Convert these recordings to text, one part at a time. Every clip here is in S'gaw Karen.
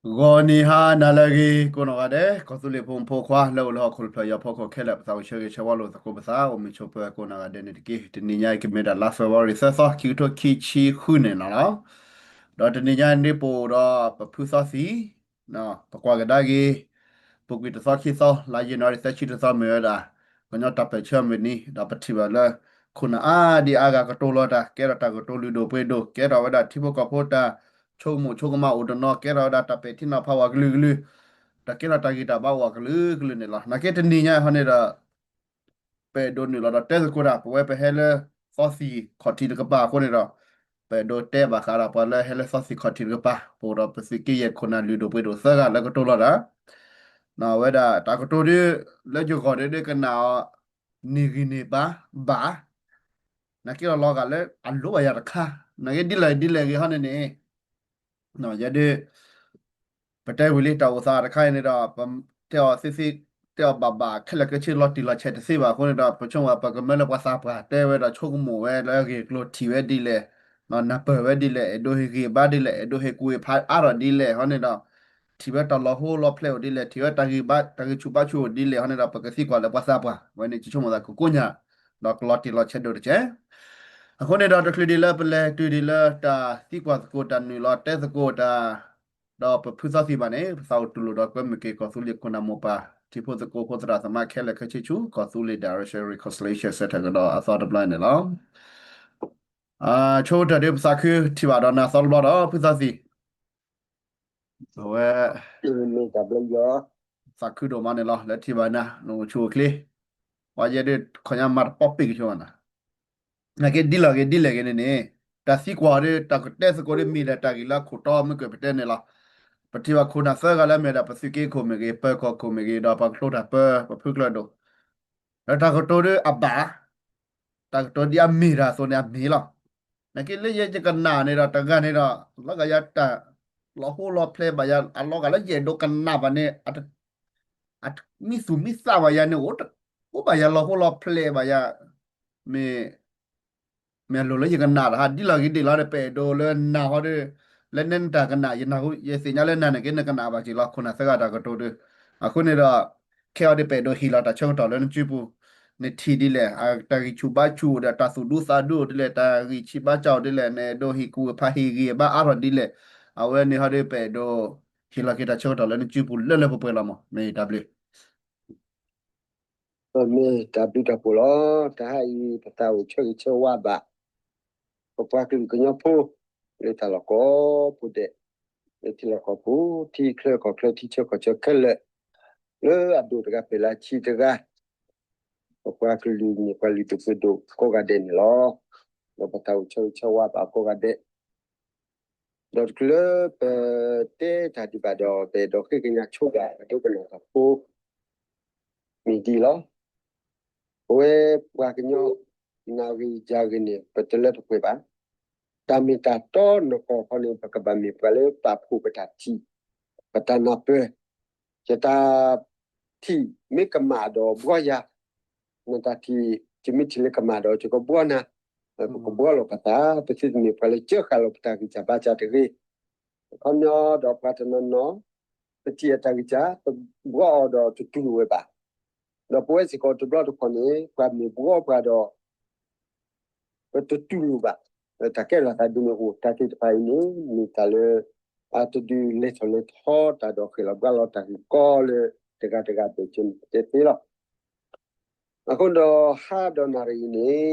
ဂီၤနံၤဟါနၤလၢအဂ့ၤ ကိးနီၢ်ဂၤဒဲး ကီၢ်သူလ့ၤဖိမုၣ်ဖိခွါ လၢအိၣ်လၢဟီၣ်ခိၣ်တဖျၢၣ် ယီၤဖီခိၣ်ခဲလၢာ် ပသးအိၣ်ဆၢဂ့ၤဆၢဝါလိာ်သကိးပသး အိၣ်မုာ်ဆိးပၢၤကိးနီၢ်ဂၤဒဲးန့ၣ်တက့ၢ်. တနံၤညါအံၤ ကမ့ၢ်ဒၣ်လါ February သၢသီ ခံကထိခံဆံဃုန့ၣ်လီၤ. ဒီးတနံၤညါအံၤ ပအိၣ်ဒီးပဖုသီသံၣ် ပကွၢ်ကဒါက့ၤ ပူၤကွံာ်တသီခံသီ လါ January သၢဆံတသီမ့ၢ်ဝဲဒၣ် ကညီတၢ်ပၢၢ်ဆၢမုၢ်နံၤ ဒီးပထံၣ်ဘၣ်လၢ ခိၣ်နၢ်အါဒံအါဂၤကတိၤလီၤတၢ် ကဲထီၣ်တၢ်ကတိၤလုၢ်ဒိၣ်ပှ့ၤဒိၣ် ကဲထီၣ်ဝဲဒၣ်ထံဖိကီၢ်ဖိတၢ်ဆိကမိၣ်ဆိကမးအိၣ်တနီၤ ကဲထီၣ်ဝဲဒၣ်တၢ်ပဲာ်ထံနီၤဖးဝဲကလုာ်ကလုာ် ဒီးကဲထီၣ်တၢ်ဂံၢ်တၢ်ဘါအိၣ်ဝဲကလုာ်ကလုာ်န့ၣ်လီၤ. နာ်က့တနံၤညါအံၤဟီန့ၣ်ဒီး ပအဲၣ်ဒိးနုာ်လီၤဒီးတဲသကိးတၢ် ပဝဲပဟဲလၢ သီသံၣ်ခီၣ်ထံးတကပၤအဃိန့ၣ်ဒီး ပအဲၣ်ဒိးတဲဘၣ်ဃးဒီးပှၤလၢဟဲလၢသီသံၣ်ခီၣ်ထံးတကပၤ ပအိၣ်ဒီးပသုးက့ယဲၢ်ခိၣ်နၢ်လုၢ်ဒိၣ်ပှ့ၤဒိၣ်သၢဂၤလၢကတိၤလီၤတၢ် ဝဲဒၣ်တၢ်ကတိၤဒ် လၢယဂီၢ်ဒ်ဒ်ကနၣ်အီၤ န့ၢ်ဂံၢ်န့ၢ်ဘါဘၣ် နာ်က့လီၤလီၤဂာ်လၢအလိၣ်ဘၣ်ယၤတခါ နာ်က့ဒ်လဲၣ်ဒ်လဲၣ်ဂ့ၤဟီန့ၣ်န့ၣ် ယဲဒၣ် ပတဲဝံၤလံတၢ်အိၣ်သးတခါအံၤန့ၣ်ဒီး ပတဲအီၤသ့သ့ တဲအီၤဘၣ်ဘၣ်ခဲလၢာ်ခဲဆ့လီၤတံၢ်လီၤဆဲးတသ့ဘၣ်အဃိန့ၣ်ဒီး ပဆိကမိၣ်ပကမၢလၢပှၤသးပှၢ်တဲဝဲဒီးဆိကမိၣ်ဝဲလၢအဂ့ၢ်အကျိၤ ထံၣ်ဝဲဒ်လဲၣ် နၢ်ပၢၢ်ဝဲဒ်လဲၣ် အဲၣ်ဒိးဟ့ၣ်ဂံၢ်ဘါဒ်လဲၣ် အဲၣ်ဒိးဟ့ၣ်ကူၣ်ဟ့ၣ်ဖးအါထီၣ်ဒ်လဲၣ်ဟီန့ၣ်ဒီး ထံၣ်ဝဲတၢ်လီၤဟိလီၤဖျဲးအိၣ်ဒ်လဲၣ် ထံၣ်ဝဲတၢ်ဂံၢ်ဘါ တၢ်ဂံၢ်ဆူၣ်ဘါဆူၣ်အိၣ်ဒ်လဲၣ်ဟီန့ၣ်ဒီး ပကသံကွၢ်လၢပှၤသးပှၢ် ဝဲန့ၣ်ယဆိကမိၣ်သးကကိးညါ ဒီးကလီၤတံၢ်လီၤဆဲးဒိၣ်တက့ၢ်. အဃိန့ၣ်ဒီးတချုးဒ်လၢပလဲၤတုၤဒ်လၢတၢ်သံကွၢ်သကိးတၢ်နုာ်လီၤတဲသကိးတၢ် ဒီးပဖုသီသံၣ်ဘၣ်န့ၣ် ပသးအိၣ်တူၢ်လိာ်ဒီးကွဲမုာ်က့ၤကီၢ်သူလ့ၤခိၣ်နၢ်မိၢ်ပၢ် ထံဖိသကိးဖိသရၣ်သမါခဲလၢာ်ခဲဆ့ဆူ ကီၢ်သူလ့ၤ Direction Reconciliation Center ကဒီးအသီတဘျီန့ၣ်လီၤ. ဆိကတၢၢ်ဒ်ပသးခုထံၣ်ဘၣ်ဒီးနၤသီတဘျီဒီး ဖုသီသံၣ် အဝဲ သးခုဒိၣ်မးန့ၣ်လီၤ လၢထံၣ်ဘၣ်နၤ နအိၣ်ဆူၣ်အိၣ်ချ့ ပှၤယဲဒ်ခီညါမၤတပီၢ်ပ့ၢ်ကဆိဝဲနၤ နာ်က့ဒ်လဲၣ်ဂ့ၤဒ်လဲၣ်ဂ့ၤန့ၣ်န့ၣ် တၢ်သံကွၢ်ဒ် တၢ်ကတဲသကိးဒ်မ့ၢ်ဒီးတၢ်ဂ့ၢ်လၢအခိၣ်တီမ့ၢ်ကပတဲန့ၣ်လီၤ. ပထံၣ်ဘၣ်ခိၣ်နၢ်သၢဂၤလၢအမ့ၢ်ဒၣ်ပသုးက့ခိၣ်မ့ၢ်ဂ့ၤ ပၢၤကီၢ်ခိၣ်မ့ၢ်ဂ့ၤ ဒီးပှၤကတိၤတၢ်ပၢ ပဖုကျၢၢ်ဒိၣ် ဒီးတၢ်ကတိၤဒ်အဘၣ် တၢ်ကတိၤဒ်အမ့ၢ်တၢ်အသိးန့ၣ်အမ့ၢ်လီၤ. နာ်က့လၢယဲယကနၣ်န့ၣ်ဒီး တဂၤန့ၣ်ဒီး လီၤဂာ်ယၤတၢ်လီၤဟိလီၤဖျဲးဘၣ်ယၤ အလီၤဂာ်လၢယအဲၣ်ဒိးကနၣ်ဘၣ်န့ၣ် မံသူၣ်မံသးဘၣ်ယၤန့ၣ် အိၣ်ဘၣ်ယၤလီၤဟိလီၤဖျဲးဘၣ်ယၤ မ့ၢ် မ့ၢ်အလိၤလၢယကနၣ်တဟါ ဒ်လဲၣ်ဂ့ၤဒ်လဲၣ်ဒီး ပအဲၣ်ဒိးလၢနၤဟီဒီး လၢနဲနတၢ်ကနၣ် ယနၢ်ဟူ ယသ့ၣ်ညါလၢနၤန့ၣ်က့ နကနၣ်ဘၣ်က့ၤလီၤ ခိၣ်နၢ်သၢဂၤတၢ်ကတိၤဒီး အဃိန့ၣ်ဒီး ခဲအံၤဒီးပအဲၣ်ဒိးဟ့ၣ်လီၤတၢ်ဆၢကတီၢ်လၢနစုပူၤ နထံၣ်ဒ်လဲၣ် တၢ်ဂံၢ်ဆူၣ်ဘါဆူၣ်ဒီး တၢ်သူၣ်ဒူသးဒူအိၣ်ဒ်လဲၣ် တၢ်ဂံၢ်ဆံးဘါစၢ်အိၣ်ဒ်လဲၣ် နအဲၣ်ဒိးဟ့ၣ်ကူၣ်ဖးဟ့ၣ်ဂံၢ်ဘါအါထီၣ်ဒ်လဲၣ် အဝဲန့ၣ်ဟီဒီးပအဲၣ်ဒိး ဟ့ၣ်လီၤက့ၤတၢ်ဆၢကတီၢ်လၢနစုပူၤလၢလၢပှဲၤပှဲၤလီၤမး မ့ၢ်တၢ်ဘျုး မ့ၢ်တၢ်ဘျုးတၢ်ဖှိၣ်လီၤ. တဟါအံၤ ပသးအိၣ်ဆၢဂ့ၤဆၢဝါဘၣ် ပပှၤကလုာ်ကညီဖိ လၢတၢ်လီၢ်ကိးပူၤဒဲး, လၢထံလီၢ်ကီၢ်ပူၤ ထံချၢကီၢ်ချၢ ထံဆၢကီၢ်ဆၢခဲလၢာ်, လၢအဒိၣ်တဂၤဖျၢၣ်လၢအဆံးတဂၤ, ပပှၤကလုာ်မ့ၢ်ပှၤလုၢ်ဒိၣ်ပှ့ၤဒိၣ်ကိးဂၤဒဲးန့ၣ်လီၤ. ဒီးပသးအိၣ်ဆၢဂ့ၤဆၢဝါဘၣ်ကိးဂၤဒဲး ဒီးတချုးလၢပတဲတၢ်ဒံးဘၣ်ဒီး ပအဲၣ်ဒိးဃ့ကညးဆိဘၣ် ပဒိကနၣ်တၢ်ဖိ မ့ၢ်ဒ်အံၤလီၤ. ပဝဲပှၤကညီ နၤဂ့ၤယၤဂ့ၤန့ၣ် ပတလၢတပှဲၤဘၣ်. တၢ်မ့ၢ်တၢ်တီနီၢ်ကီၢ်ခီန့ၣ် ပကဘၣ်မ့ၢ်ပှၤလၢပာ်ဖှိၣ်ပတၢ်ထံၣ် ပတၢ်နၢ်ပၢၢ်, ယတၢ်ထံၣ်မ့ၢ်ကမၣ်ဒီးဘှီယၤ, နတၢ်ထံၣ် ယမ့ၢ်ထံၣ်လၢကမၣ်ဒီး ယကဘှီနၤ, ပကဘှီလီၤပသး, ပသုတမ့ၢ်ပှၤလၢကၢဃာ်လီၤပတၢ်ဂံၢ်စၢ်ဘါစၢ်တဂ့ၤ. အခီပညီဒီးပှၤတနီၤနီၤ ပထံၣ်အတၢ်ဂံၢ်စၢ် ပဘှီအီၤဒီးတတူၢ်လိာ်ဝဲဘၣ်. ဒီးပဝဲစ့ၢ်ကီးတဘျီတခီၣ်န့ၣ် ပှၤမ့ၢ်ဘှီပှၤဒီး ပတတူၢ်လိာ်ဘၣ်. တၢ်ကဲထီၣ်သးဒ်န့ၣ်အိၣ် တၢ်သ့ၣ်တဖၣ်အံၤန့ၣ် မ့ၢ်တၢ်လၢ အတဒုးလဲၤထီၣ်လဲၤထီတၢ်ဒီးဃ့ၢ်လီၤဘှါလီၤတၢ်ဂ့ၢ်ကီလၢတဂၤတဂၤဘၣ် ကတဲသ့လီၤ. အဃိဒီးဟါဒီးနၣ်ရံၣ်အံၤန့ၣ်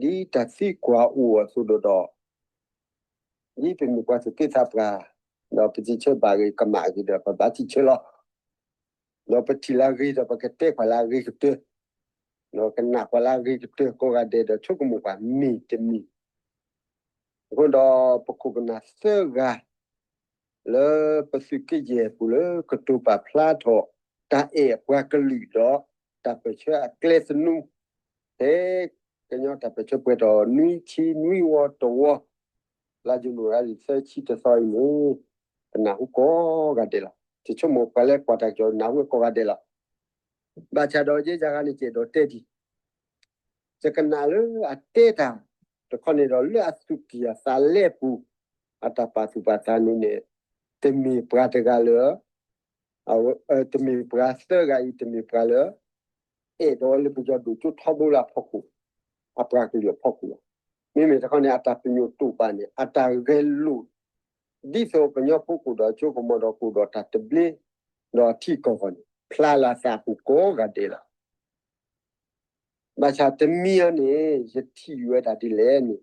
ဒ်တၢ်သံကွၢ်အိၣ်အသိးဒီး ဒ်ပမ့ၢ်ပှၤသူၣ်က့သးပှၢ် ဒီးပစံးဆၢဘၣ်ဂ့ၤကမၣ်ဂ့ၤဒီး ပဘၣ်စံးဆၢလီၤ. ဒီးပထံၣ်လၢအဂ့ၤဒီးပကတဲကွၢ်လၢအဂ့ၤကတၢၢ်, ဒီးကနၣ်ကွၢ်လၢအဂ့ၤကတၢၢ်ကိးဂၤဒဲးဒီးဆိကမိၣ်ကွၢ်မ့ၢ်တမ့ၢ်. အဃိဒီးပခိၣ်ပနၢ်သၢဂၤ လၢပသုးက့ယဲၢ်ပူၤလၢကတိၤပာ်ဖျါထီၣ် တၢ်အဲၣ်အပှၤကလုာ်ဒီး တၢ်ပၢၢ်ဆၢအကျဲသနူ ဖဲကညီတၢ်ပၢၢ်ဆၢပှဲၤထီၣ်နွံဆံနွံဝီတဝီ လါယနူၤအါရံၤသၢဆံတသီအံၤန့ၣ် ပနၢ်ဟူကိးဂၤဒဲးလီၤ. ယဆိကမိၣ်ပှၤလၢကွၢ်တၢ်ကစီၣ်နၢ်ဟူကိးဂၤဒဲးလီၤ. ဘၣ်ဆၣ်ဒီးယဲယၤဂၤန့ၣ် ယအဲၣ်ဒိးတဲဒ် ယကနၣ်လၢအတဲတၢ်တခီန့ၣ်ဒီး လၢအသူၣ်ကံၢ်အသးလဲပူၤ အတၢ်ပာ်သူၣ်ပာ်သးန့ၣ်န့ၣ် တမ့ၢ်ပှၤတဂၤလၢ အဝဲ တမ့ၢ်ပှၤသၢဂၤအံၤ တမ့ၢ်ပှၤလၢ အဲၣ်ဒိးလၢပယီၤဒိၣ်ကၠိထီဘိလၢအဖီခိၣ်, အပှၤကလုာ်အဖီခိၣ်လီၤ. မ့မ့ၢ်တခီန့ၣ် အတၢ်ပညိၣ်တိာ်ပာ်န့ၣ် အတၢ်ဂဲၤလိာ် ဒ်သိးကညီဖိကအိၣ်ဒီးကၠိကမီၤဒီးကအိၣ်ဒီးတၢ်သဘျ့ ဒီးအထံအကီၢ်အဂီၢ်န့ၣ် ဖျါလီၤအသးအပူၤကိးဂၤဒဲးလီၤ. ဘၣ်ဆၣ်တမံၤအံၤန့ၣ် ယထံၣ်ဝဲဒၣ်ဒ်လဲၣ်န့ၣ်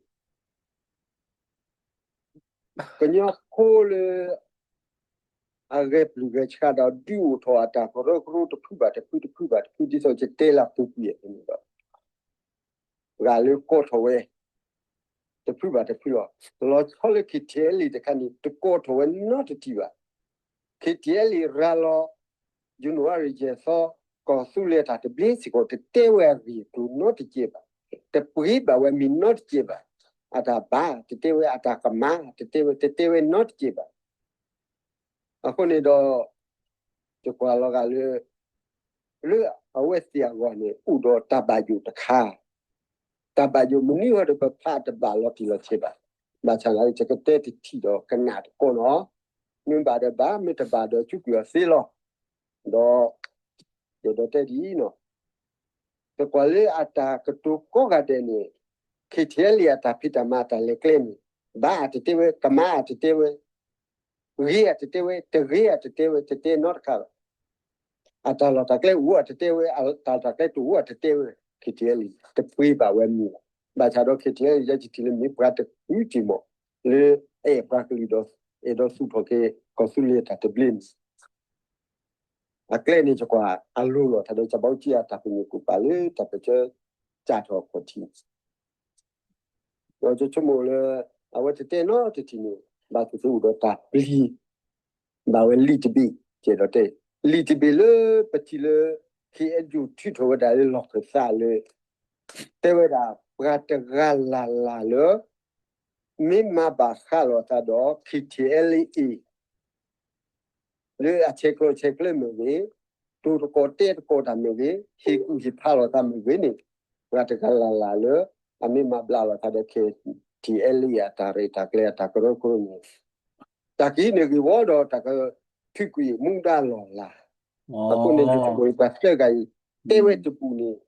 ကညီဖိလၢ အဂဲၤပျုၢ်ဂဲၤဆှးဒီးဒုးအိၣ်ထီၣ်အတၢ်ကရၢကရိတဖုဘၣ်တဖု တဖုဘၣ်တဖု ဒ်သိးယတဲလၢအပူၤကွံာ်အသိးန့ၣ်ဒီး ဂၤလၢကိးထီၣ်ဝဲ တဖုဘၣ်တဖုလီၤ. လီၤဆီလၢ KTLA တခါန့ၣ် တကိးထီၣ်ဝဲနီတထံၣ်ဘၣ်. KTLA ရၤလီၤ ယနူၤအါရံၤယဲၢ်သီ ကီၢ်သူလ့ၤအတၢ်သဘျ့စ့ၢ်ကီး တတဲဝဲအဂ့ၢ်အကျိၤနီတစဲးဘၣ်, တပှ့ၤဘၣ်ဝဲမံၤနီတစဲးဘၣ်, အတၢ်ဘၣ်တတဲဝဲ အတၢ်ကမၣ်တတဲဝဲ တတဲဝဲနီတစဲးဘၣ်. အဃိန့ၣ်ဒီး ယကွၢ်လီၤဂာ်လၢ လၢအဝဲသ့ၣ်အဂီၢ်န့ၣ် အိၣ်ဒီးတၢ်ဘၣ်ယိၣ်တခါ, တၢ်ဘၣ်ယိၣ်မနုၤအံၤဒီး ပဖးတဘၣ်လီၤတံၢ်လီၤဆဲးဘၣ်. ဘၣ်ဆၣ်သနာ်က့ ယကတဲတထံၣ်ဒီးကနၣ်တကိးနီၤ, မ့ၢ်ဘၣ်ဒီးဘၣ် မ့ၢ်တဘၣ်ဒီး စူးကွံာ်အီၤသ့လီၤ. ဒီး ယအဲၣ်ဒိးတဲဒ်အံၤနီၤ, ယကွၢ်လၢအတၢ်ကတိၤကိးဂၤဒဲးန့ၣ် KTLA အတၢ်ဖံးတၢ်မၤအတၢ်လဲၤကျဲန့ၣ် ဘၣ်အတတဲဝဲ, ကမၣ်အတတဲဝဲ, ဂ့ၤအတတဲဝဲ, တဂ့ၤအတတဲဝဲ, တတဲနီတခါဘၣ်. အတၢ်လီၢ်တၢ်ကျဲအိၣ်အတတဲဝဲ, အတၢ်လီၢ်တၢ်ကျဲတအိၣ်အတတဲဝဲ, KTLA တပှ့ၤဘၣ်ဝဲမံၤဘၣ်. ဘၣ်ဆၣ်ဒီး KTLA ယဲယထံၣ်လၢမ့ၢ်ပှၤတဃုတံၢ်မး လၢအအဲၣ်ပှၤကလုာ်ဒီး အဲၣ်ဒိးသူၣ်ထီၣ်က့ၤ ကီၢ်သူလ့ၤအတၢ်သဘျ့န့ၣ် အကျဲန့ၣ် ယကွၢ်အလိၤလီၤ တၢ်ဒီး စီၤဘးအူကၠံအတၢ်ပညိၣ်ကိၣ်ပာ်လၢတၢ်ပၢၢ်ဆၢ စးထီၣ်အခီၣ်ထံး ဒီးယဆိကမိၣ်လၢ အဝဲတတဲနီတထံၣ်န့ၣ် ဘၣ်သ့ၣ်သ့ၣ်အိၣ်ဒီးတၢ်ပျံၤ ဘၣ်ဝဲလံာ်တဘ့ၣ် ကဲဒီးတဲ လံာ်တဘ့ၣ်လၢပထံၣ်လၢ ခ့ၣ်အဲၣ်ယူၣ် ထုးထီၣ်ဝဲဒၣ်လၢလီၢ်ခၢၣ်သးလၢ တဲဝဲဒၣ် ပှၤတဂၤလၢ်လၢ်လၢ မ့ၢ်မၤဘၣ်ဃးလိာ်သးဒီး KTLA လၢအဆဲးကျိးဆဲးကျၢမ့ၢ်ဂ့ၤ, တိၤတကိးတဲတကိးတၢ်မ့ၢ်ဂ့ၤ, ဟ့ၣ်ကူၣ်ဟ့ၣ်ဖးလိာ်သးမ့ၢ်ဂ့ၤန့ၣ်, ပှၤတဂၤလၢ်လၢ်လၢ အမ့ၢ်မၤဘျးလိာ်သးဒီး KTLA အတၢ်ရဲၣ်တၢ်ကျဲၤအတၢ်ကရၢကရိန့ၣ်, တၢ်ကဟံးန့ၢ်ဂ့ၢ်ဝီဒီးတၢ်ကထုးကွံာ်မူဒါလီၢ်လၤ, အဃိန့ၣ် ယဆိကမိၣ်ပှၤသၢဂၤအံၤ တဲဝဲတပူၤန့ၣ်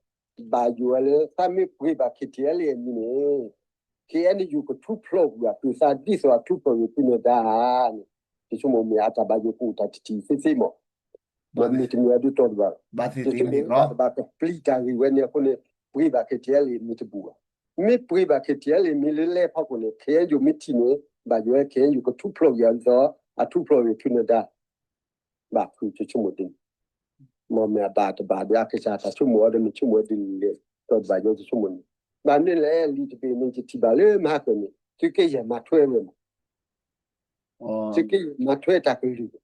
ဘၣ်ယိၣ်ဝဲလၢ သးမ့ၢ်ပှ့ၤဘၣ် KTLA အမံၤန့ၣ် KNU ကထူဖျိးကွံာ်အပၢၤသးဒ်သိးအထူဖျိးကွံာ်ဖုနၢၤဒါန့ၣ်, ယဆိကမိၣ်မ့ၢ်အတၢ်ဘၣ်ယိၣ်ကအိၣ်တၢ်တထံၣ်သ့သ့မး, မ့တမ့ၢ်အဒုးတီၢ်တဘၣ်, ယဆိကမိၣ်တဘၣ်ကပျံၤတၢ်ဂ့ၢ်ဝဲန့ၣ်အဃိန့ၣ် ပှ့ၤဘၣ် KTLA မံၤတဘူၣ်ဘၣ်. မ့ၢ်ပှ့ၤဘၣ် KTLA မံၤလၢလဲၤဖီခိၣ်န့ၣ် KNU မ့ၢ်ထံၣ်န့ၣ် ဘၣ်ယိၣ်ဝဲ KNU ကထူဖျိးကွံာ်အီၤဒ်သိး အထူဖျိးကွံာ်ဖုနၢၤဒါ ဘၣ်ဖုးယဆိကမိၣ်ဒ်န့ၣ်, မ့ၢ်မ့ၢ်အဘၣ်တဘၣ်ဒီးအကစၢ်တၢ်ဆိကမိၣ်အီၤဒီး မ့ၢ်ဆိကမိၣ်ဒ်လဲၣ် တီၢ်တဘၣ်ယိၣ်ယဆိကမိၣ်န့ၣ်, ဘၣ်မနုၤလဲၣ် လံာ်တဘ့ၣ်န့ၣ် ယထံၣ်ဘၣ်လၢမဟါကၢၤန့ၣ် သုးက့ယဲၢ်မၤထွဲဝဲမး, သုးက့ယဲၢ်မၤထွဲတၢ်ကလုၢ်,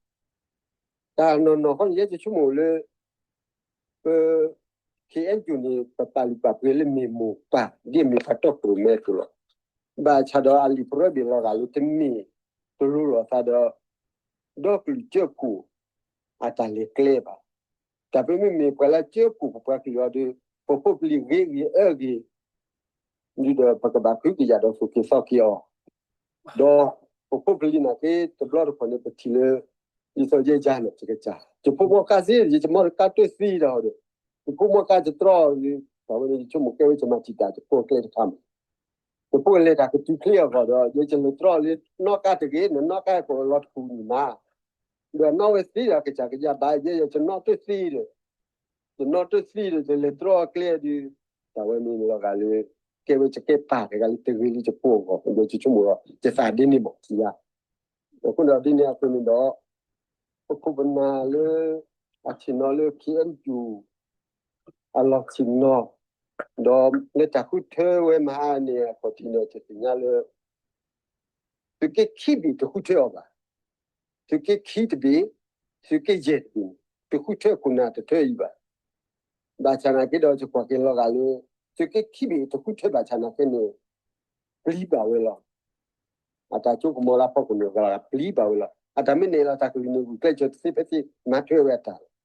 တၢ်နီၢ်နီၢ်ဃီန့ၣ် ယဲယဆိကမိၣ်လၢ ပ KNU န့ၣ် ပပာ်လုၢ်ပာ်ပှ့ၤလၢမ့ၢ်မိၢ်ပၢ် ဒ်အမ့ၢ်ပှၤတီခိၣ်ရိၣ်မဲအသိးလီၤ. ဘၣ်ဆၣ်ဒီးအလံာ်ပရၢဘ့ၣ်လီၤဂာ်လၢတမ့ၢ်တလိၤလိာ်သးဒီး ဒီကလုာ်ကၠၢကိၣ်အတၢ်လဲၤကျဲဘၣ်. တၢ်ပမ့မ့ၢ်ပှၤလၢကၠၢကိၣ်ပပှၤကလုာ်အီၤဒီး ပဖိပလံၤဂ့ၤဂ့ၤအၢဂ့ၤ ဒ်ဒီးပကဘၣ်ဃုကယာ်ဒီးသူၣ်က့ၤသီက့ၤအီၤ, ဒီးပဖိပလံၤနာ်က့ တဘျီတခီၣ်န့ၣ် ပထံၣ်လၢ ဒ်သိးယဲယၤန့ၣ် ယကစၢ် ယဖိမီၢ်ကါသ့ ယမီၢ်ကါတသ့ဒီးဒီး ယဖိမီၢ်ကါယတြီလၢ အဝဲန့ၣ် ယဆိကမိၣ်ကဲဝဲယမၤတံာ်တာ်ယဖိအကျဲတခါမး, ယဖိလဲၤတၢ်ကတုၤချ့အဂီၢ်ဒီး ယဲယလဲၤတြီလၢနီၣ်ကါတဂ့ၤ နနီၣ်ကါအကိာ်လီၤတပူၤန့ၣ်မး, ဒီးနီၣ်ဝဲသ့ဒီးကစၢ်ကယၤဘၣ်ယဲ ယဲယနီၣ်တသ့ဒီး ယနီၣ်တသ့ဒီး ယလဲၤတြီအကျဲဒီး တၢ်ဝဲန့ၣ်လီၤဂာ်လၢ ကဲဝဲယကဲပၢ်တဂၤလၢတဂ့ၤလၢယဖိအဂီၢ် ဒီးယဆိကမိၣ်ဒီး ယသးဒ်န့ၣ်မး ယၤ အဃိဒီးဒ်န့ၣ်အသိးန့ၣ်ဒီး ပခိၣ်ပနၢ်လၢ အဆ့ၣ်နီၤလၢ KNU အလီၢ်ဆ့ၣ်နီၤ ဒီးလၢတၢ်ဃုထၢဝဲမဟါန့ၣ် အခီၣ်ထံးန့ၣ် ယသ့ၣ်ညါလၢ သုးက့ခံဘ့ၣ်တဃုထၢအီၤဘၣ်. သုးက့ခံတဘ့ၣ်, သုးက့ယဲၢ်တဘ့ၣ်န့ၣ် တဃုထၢခိၣ်နၢ်တထၢအံၤဘၣ်. ဘၣ်ဆၣ်နာ်က့ဒီး ယကွၢ်က့ၤလီၤဂာ်လၢ သုးက့ခံဘ့ၣ်တဃုထၢဘၣ်ဆၣ်နာ်က့န့ၣ် ပျံၤဘၣ်ဝဲလီၤ. အတၢ်ကၠိကမီၤလၢအဖီခိၣ်န့ၣ် ပျံၤဘၣ်ဝဲလီၤ. အတၢ်မ့ၢ်နဲၣ်လီၤတၢ်ကလုၢ်န့ၣ် ဂုာ်ကျဲးစၢးတသ့ဖဲသ့ မၤထွဲဝဲအတၢ်လီၤ.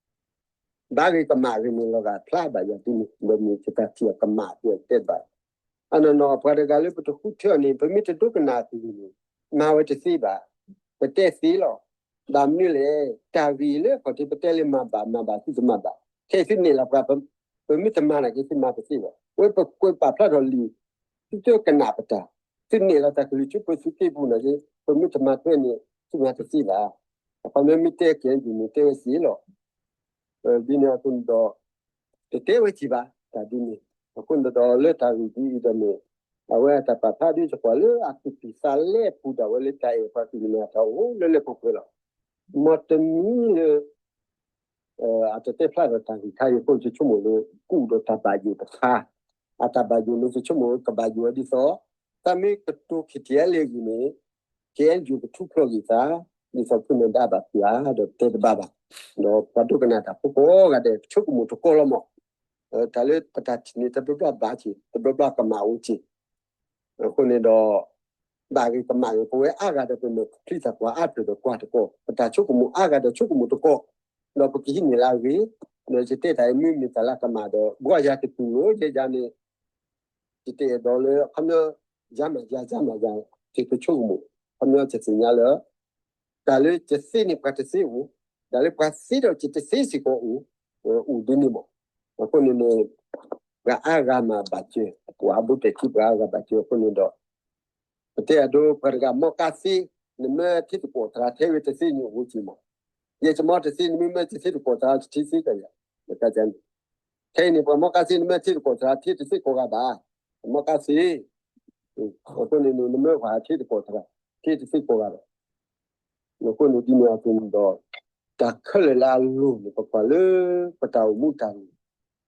ဘၣ်ဂ့ၤကမၣ်ဂ့ၤန့ၣ် လီၤဂာ်ဖျါဘၣ်ယၤဒ်န့ၣ် ဒီးမ့ၢ်ယတၢ်ထံၣ်အီၤကမၣ် ယတဲဘၣ် အနီၢ်နီၢ်ပှၤတဂၤလၢပတဃုထၢအီၤန့ၣ် ပမ့ၢ်တဒိကနၣ်အကလုၢ်န့ၣ် မၤဝဲတသ့ဘၣ်. ပတဲသ့လီၤ. ဘၣ်မနုၤလဲၣ်, တၢ်ဂ့ၢ်လၢအခီၣ်ထံးပတဲလၢမၤဘၣ်မၤဘၣ် သုတမၤဘၣ်, ခဲအံၤသုန့ၢ်လီၤပှၤ, ပမ့ၢ်တမၤနာ်က့ သုမၤတသ့ဘၣ်. ဝဲပကွဲးပာ်ဖျါထီၣ်လံာ်, သုတကနၣ်ပတၢ်, သုန့ၢ်လီၤတၢ်ကလုၢ်ဆူပသုးက့ပူၤနာ်က့ ပမ့ၢ်တမၤထွဲန့ၣ် သုမၤတသ့ဘၣ်. အခီပညီမ့ၢ်တဲက့ၤဒ်န့ၣ် တဲဝဲစ့ၢ်လီၤ. ဒ်န့ၣ်အသိးဒီး တတဲဝဲစ့ၢ်ဘၣ် တၢ်ဒ်န့ၣ်. အဃိန့ၣ်ဒီးလၢတၢ်ဂ့ၢ်ဒ်အံၤဒီးန့ၣ် အဝဲအတၢ်ပာ်ဖျါဒ်တကွၢ်လၢအသူၣ်ကံၢ်သးလဲပူၤဒၣ်ဝဲလၢတၢ်အဲၣ်ပှၤကလုာ်န့ၣ် အတၢ်အိၣ်လၢလၢပှဲၤပှဲၤလီၤ. မ်တမံၤလၢ အတတဲဖျါထီၣ်တၢ်ဂ့ၢ်ခါအံၤအဃိ ယဆိကမိၣ်လၢ ကူၣ်ဒီးတၢ်ဘၣ်ယိၣ်တခါ, အတၢ်ဘၣ်ယိၣ်န့ၣ် ယဆိကမိၣ်ကဘၣ်ယိၣ်ဝဲဒ်သိး သးမ့ၢ်ကတိၤ K T L A အဂ့ၢ်န့ၣ် K N U ကထူဖျိးဂ့ၤသး ဒ်သိးဖိန့ၣ်ဒၣ်ဘၣ်ဖုးဧါ ဒီးတဲတဘၣ်ဘၣ်. ဒီးပှၤဒိကနၣ်တၢ်ဖိကိးဂၤဒဲး ဆိကမိၣ်တကီလီၤမး, တၢ်လၢပတၢ်ထံၣ်န့ၣ် တဘျီဘျီဘၣ်က့ၤ တဘျီဘျီကမၣ်အိၣ်က့ၤ. အဃိန့ၣ်ဒီး ဘၣ်ဂ့ၤကမၣ်ဂ့ၤ ပဝဲအါဂၤဒီး ပမဲာ်ချံသးပှၢ်အါထီၣ်ဒီးကွၢ်တကီၢ်, ပတၢ်ဆိကမိၣ်အါဂၤဒီးဆိကမိၣ်တကီၢ်, ဒီးပကဟံးန့ၢ်လၢအဂ့ၤ, ဒီးယတဲတၢ်အံၤမ့ၢ်မ့ၢ်တၢ်လၢကမၣ်ဒီး ဘှီယၤတတူၢ်လိာ်ယဲယၤန့ၣ် ယတအဲၣ်ဒိးလၢ အခီပညီ ယၤမၤယၤ ယၤမၤယၤ ယကဆိကမိၣ်, အခီပညီယသ့ၣ်ညါလၢ တၢ်လၢယသ့န့ၣ်ပှၤတသ့အိၣ်, တၢ်လၢပှၤသ့ဒီးယတသ့စ့ၢ်ကီးအိၣ်, အိၣ်ဒ်န့ၣ်မး. အဃိန့ၣ်န့ၣ် ပှၤအါဂၤမၤဘၣ်စၢၤ, ပှၤအဘူးတံၢ်ခံပှၤအါဂၤဘၣ်စၢၤအဃိန့ၣ်ဒီး ပတဲအဒိ ပှၤတဂၤ မီကါသ့, နမ့ၢ်ထံသကိးသရၣ်ထဲဝဲတသ့န့ၣ်အိၣ်က့ၤမး, ယဲယမီတသ့ နမ့ၢ်မ့ၢ်တသ့သကိးသရၣ် တထံသ့ကယၤ, ခဲအံၤန့ၣ် ပှၤမီကါသ့ နမ့ၢ်ထံသကိးသရၣ် ထံတသ့ကိးဂၤဘၣ်, မီကါသ့, အဃိန့ၣ်န့ၣ် နမ့ၢ်ပှၤထံသကိးသရၣ် ထံတသ့ကိးဂၤဘၣ်. အဃိန့ၣ်ဒ်န့ၣ်အသိးန့ၣ်ဒီး တၢ်ခဲလၢာ်လၢအလိၤန့ၣ် ပကွၢ်လၢ ပတၢ်အိၣ်မူတၢ်ဂ့ၢ်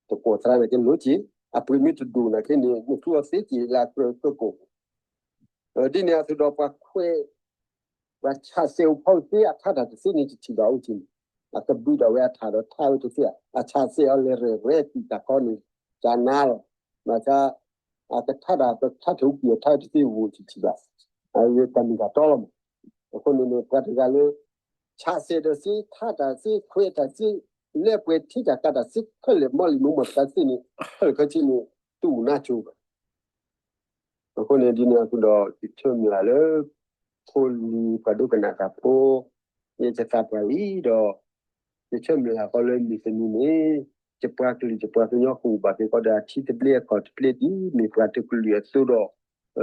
သကိးသရၣ်နာ်က့လိၤက့ၤ, အပှ့ၤမ့ၢ်တဒိၣ်နာ်က့န့ၣ် နသူအီၤသ့က့ၤလၢအကြၢးကၢကိၣ် ဒ်န့ၣ်အသိးဒီးပှၤခွဲး ပှၤဆးစဲးအိၣ်ဖီၣ်သ့အထါတၢ်တသ့န့ၣ် တထံၣ်ဘၣ်အိၣ်က့ၤန့ၣ်, အကဘုးဒၣ်ဝဲအထါဒီးထါဝဲတသ့, အဆးစဲးအီၤလဲၤရဲၣ်ရဲၣ်ပံာ်တၢ်ခီန့ၣ် ကနါလီၤ, ဘၣ်ဆၣ် အကထါတၢ် ပထါထီၣ်ပံာ်အထါတသ့အိၣ်တထံၣ်ဘၣ်, အဝဲတၢ်မ့ၢ်တၢ်တီလီၤမး. အဃိန့ၣ်န့ၣ် ပှၤတဂၤလၢ ဆးစဲးဒီးသ့ ထါတၢ်သ့ ခွဲးတၢ်သ့ လဲၤပှဲၤထံတၢ်ကးတၢ်သ့ခဲလၢာ် မီလံမိၢ်မီၢ်တခါသ့န့ၣ် ခဲလၢာ်ခဲဆ့န့ၣ် တအိၣ်နါကၠိဘၣ်. အဃိန့ၣ်ဒ်န့ၣ်အသိးဒီး ယဆၢမုၢ်လၢ်လၢ ဖိလံၤပှၤဒိကနၣ်တၢ်ဖိ ယတသးပှၢ်လံဒီး ယဆၢမုၢ်လၢ်ဃီလၢမုၢ်တနံၤန့ၣ် ယပှၤကလုာ်ယပှၤကညီကအိၣ်ဘၣ်က့ၤဃီဒီးအထံသဘျ့အခီၣ်သဘျ့ဒ်မ့ၢ်ပှၤတကလုာ်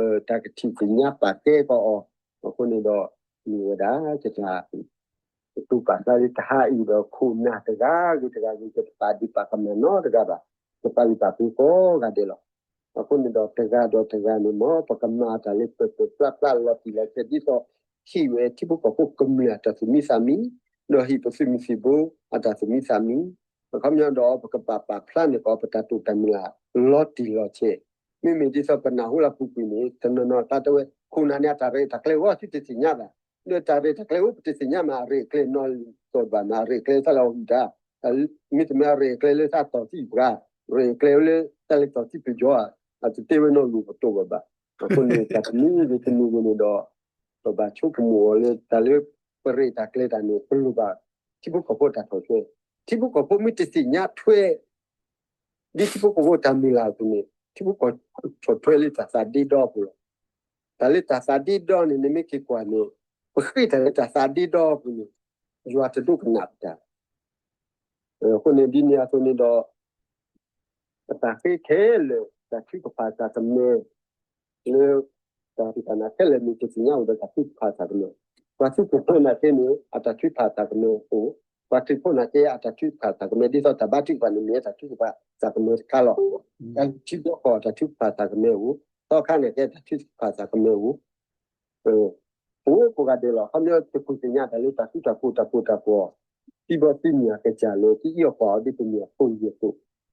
အသိးဒီး တၢ်ကထံၣ်သ့ၣ်ညါပာ်ကဲကီးအီၤ, အဃိန့ၣ်ဒီး မ့ၢ်ဝဲဒၣ် ယတၢ် ကတိၤပာ်ဖျါလၢတဟါအံၤဒီး ခိၣ်နၢ်တဂၤဂ့ၤတဂၤဂ့ၤ ယတပာ်ဒုးပာ်ကမၣ်နီတဂၤဘၣ်, ယပာ်လုၢ်ပာ်ပှ့ၤကိးဂၤဒဲးလီၤ. အဃိန့ၣ်ဒီးတဂၤဒီးတဂၤန့ၣ် မ်ပကမၤတၢ်လၢပၢၢ်ပၢၢ်ပြးပြးလီၤတံၢ်လီၤဆဲး ဒ်သိး ဟ့ၣ်ဝဲထံဖိကီၢ်ဖိကမျၢၢ်အတၢ်သူၣ်မံသးမံ, ဒီးဟ့ၣ်ပသုးမုၢ်သံၣ်ဘိအတၢ်သူၣ်မံသးမံ, အခီပညီဒီးပကပာ်ပာ်ဖျါန့ၢ်ကီး ပတၢ်တိာ်တၢ်မုၢ်လၢ်လီၤတံၢ်လီၤဆဲး, မ့မ့ၢ်ဒ်သိးပနၢ်ဟူလၢအပူၤကွံာ်န့ၣ် တနီၤနီၤသးတဲဝဲ ခိၣ်နၢ်န့ၣ် အတၢ်ရဲၣ်တၢ်ကျဲၤဝဲသုတသ့ၣ်ညါဘၣ် လၢတၢ်ရဲၣ်တၢ်ကျဲၤအိၣ် ပတသ့ၣ်ညါမး အရဲၣ်အကျဲၤနီၢ်လံၤသီၣ်တဘၣ်မး အရဲၣ်အကျဲၤသးလၢအီၣ်ဟုၣ်တၢ်, မ့တမ့ၢ်အရဲၣ်အကျဲၤလၢသးတီၢ်သံၣ်ပှၤ, ရဲၣ်အကျဲၤလၢတၢ်လဲၤတီၢ်သံၣ်ပယီၤဧါ, အတတဲဝဲနီၢ်လိၤပတိၢ်ဘၣ်ဘၣ်. အဃိန့ၣ် တၢ်တမံၤဂ့ၤတမံၤဂ့ၤန့ၣ်ဒီး ပဘၣ်ဆိကမိၣ်အီၤလၢတၢ်လၢ ပရဲၣ်တၢ်ကျဲၤတၢ်န့ၣ် ပလိၣ်ဘၣ် ထံဖိကီၢ်ဖိတၢ်ဆီၣ်ထွဲ, ထံဖိကီၢ်ဖိမ့ၢ်တသ့ၣ်ညါထွဲ ဒ်ထံဖိကီၢ်ဖိတၢ်မုၢ်လၢ်အပူၤန့ၣ် ထံဖိကီၢ်ဖိဆီၣ်ထွဲလၢတၢ်သးဒ့ဒီအပူၤလီၤ. တၢ်လၢတၢ်သးဒ့ဒီန့ၣ် နမ့ၢ်က့ၤကွၢ်န့ၣ် ပဃ့တၢ်လၢတၢ်သးဒ့ဒီအပူၤန့ၣ် ယွၤတဒိကနၣ်ပတၢ်. အဃိန့ၣ်ဒ်န့ၣ်အသိးန့ၣ်ဒီး ပတၢ်ဃ့ခဲလၢာ် တၢ်ထုကဖၣ်တၢ်ကမဲ လၢ တၢ်ဖံးတၢ်မၤခဲလၢာ်မ့ၢ်တသ့ၣ်ညါအိၣ်ဒီးတၢ်ထုကဖၣ်တၢ်ကမဲ, ပှၤသုးခိၣ်ဖိနာ်က့န့ၣ် အတၢ်ထုကဖၣ်တၢ်ကမဲအိၣ်, ပှၤခရံာ်ဖိနာ်က့ အတၢ်ထုကဖၣ်တၢ်ကမဲ ဒ်သိးတၢ်ဘါထုကဖၣ်န့ၣ်မ့ၢ်တၢ်ထုကဖၣ်တၢ်ကမဲတခါလီၤ. တၢ်ထံဘီကီၢ်တၢ်ထုကဖၣ်တၢ်ကမဲအိၣ်, သီခါနာ်က့တၢ်ထုကဖၣ်တၢ်ကမဲအိၣ် အိၣ်ကိးဂၤဒဲးလီၤ. ခီပညီတခိၣ်သ့ၣ်ညါတၢ်လၢတၢ်သူတၢ်ကိၢ်တၢ်ကိၢ်တၢ်ကိၢ် သံဘီသံမံၤအကစၢ်လၢ ကအံၣ်အီၣ်ကွၢ်အီၤဒ်ပမ့ၢ်အဖိအံၤအသိ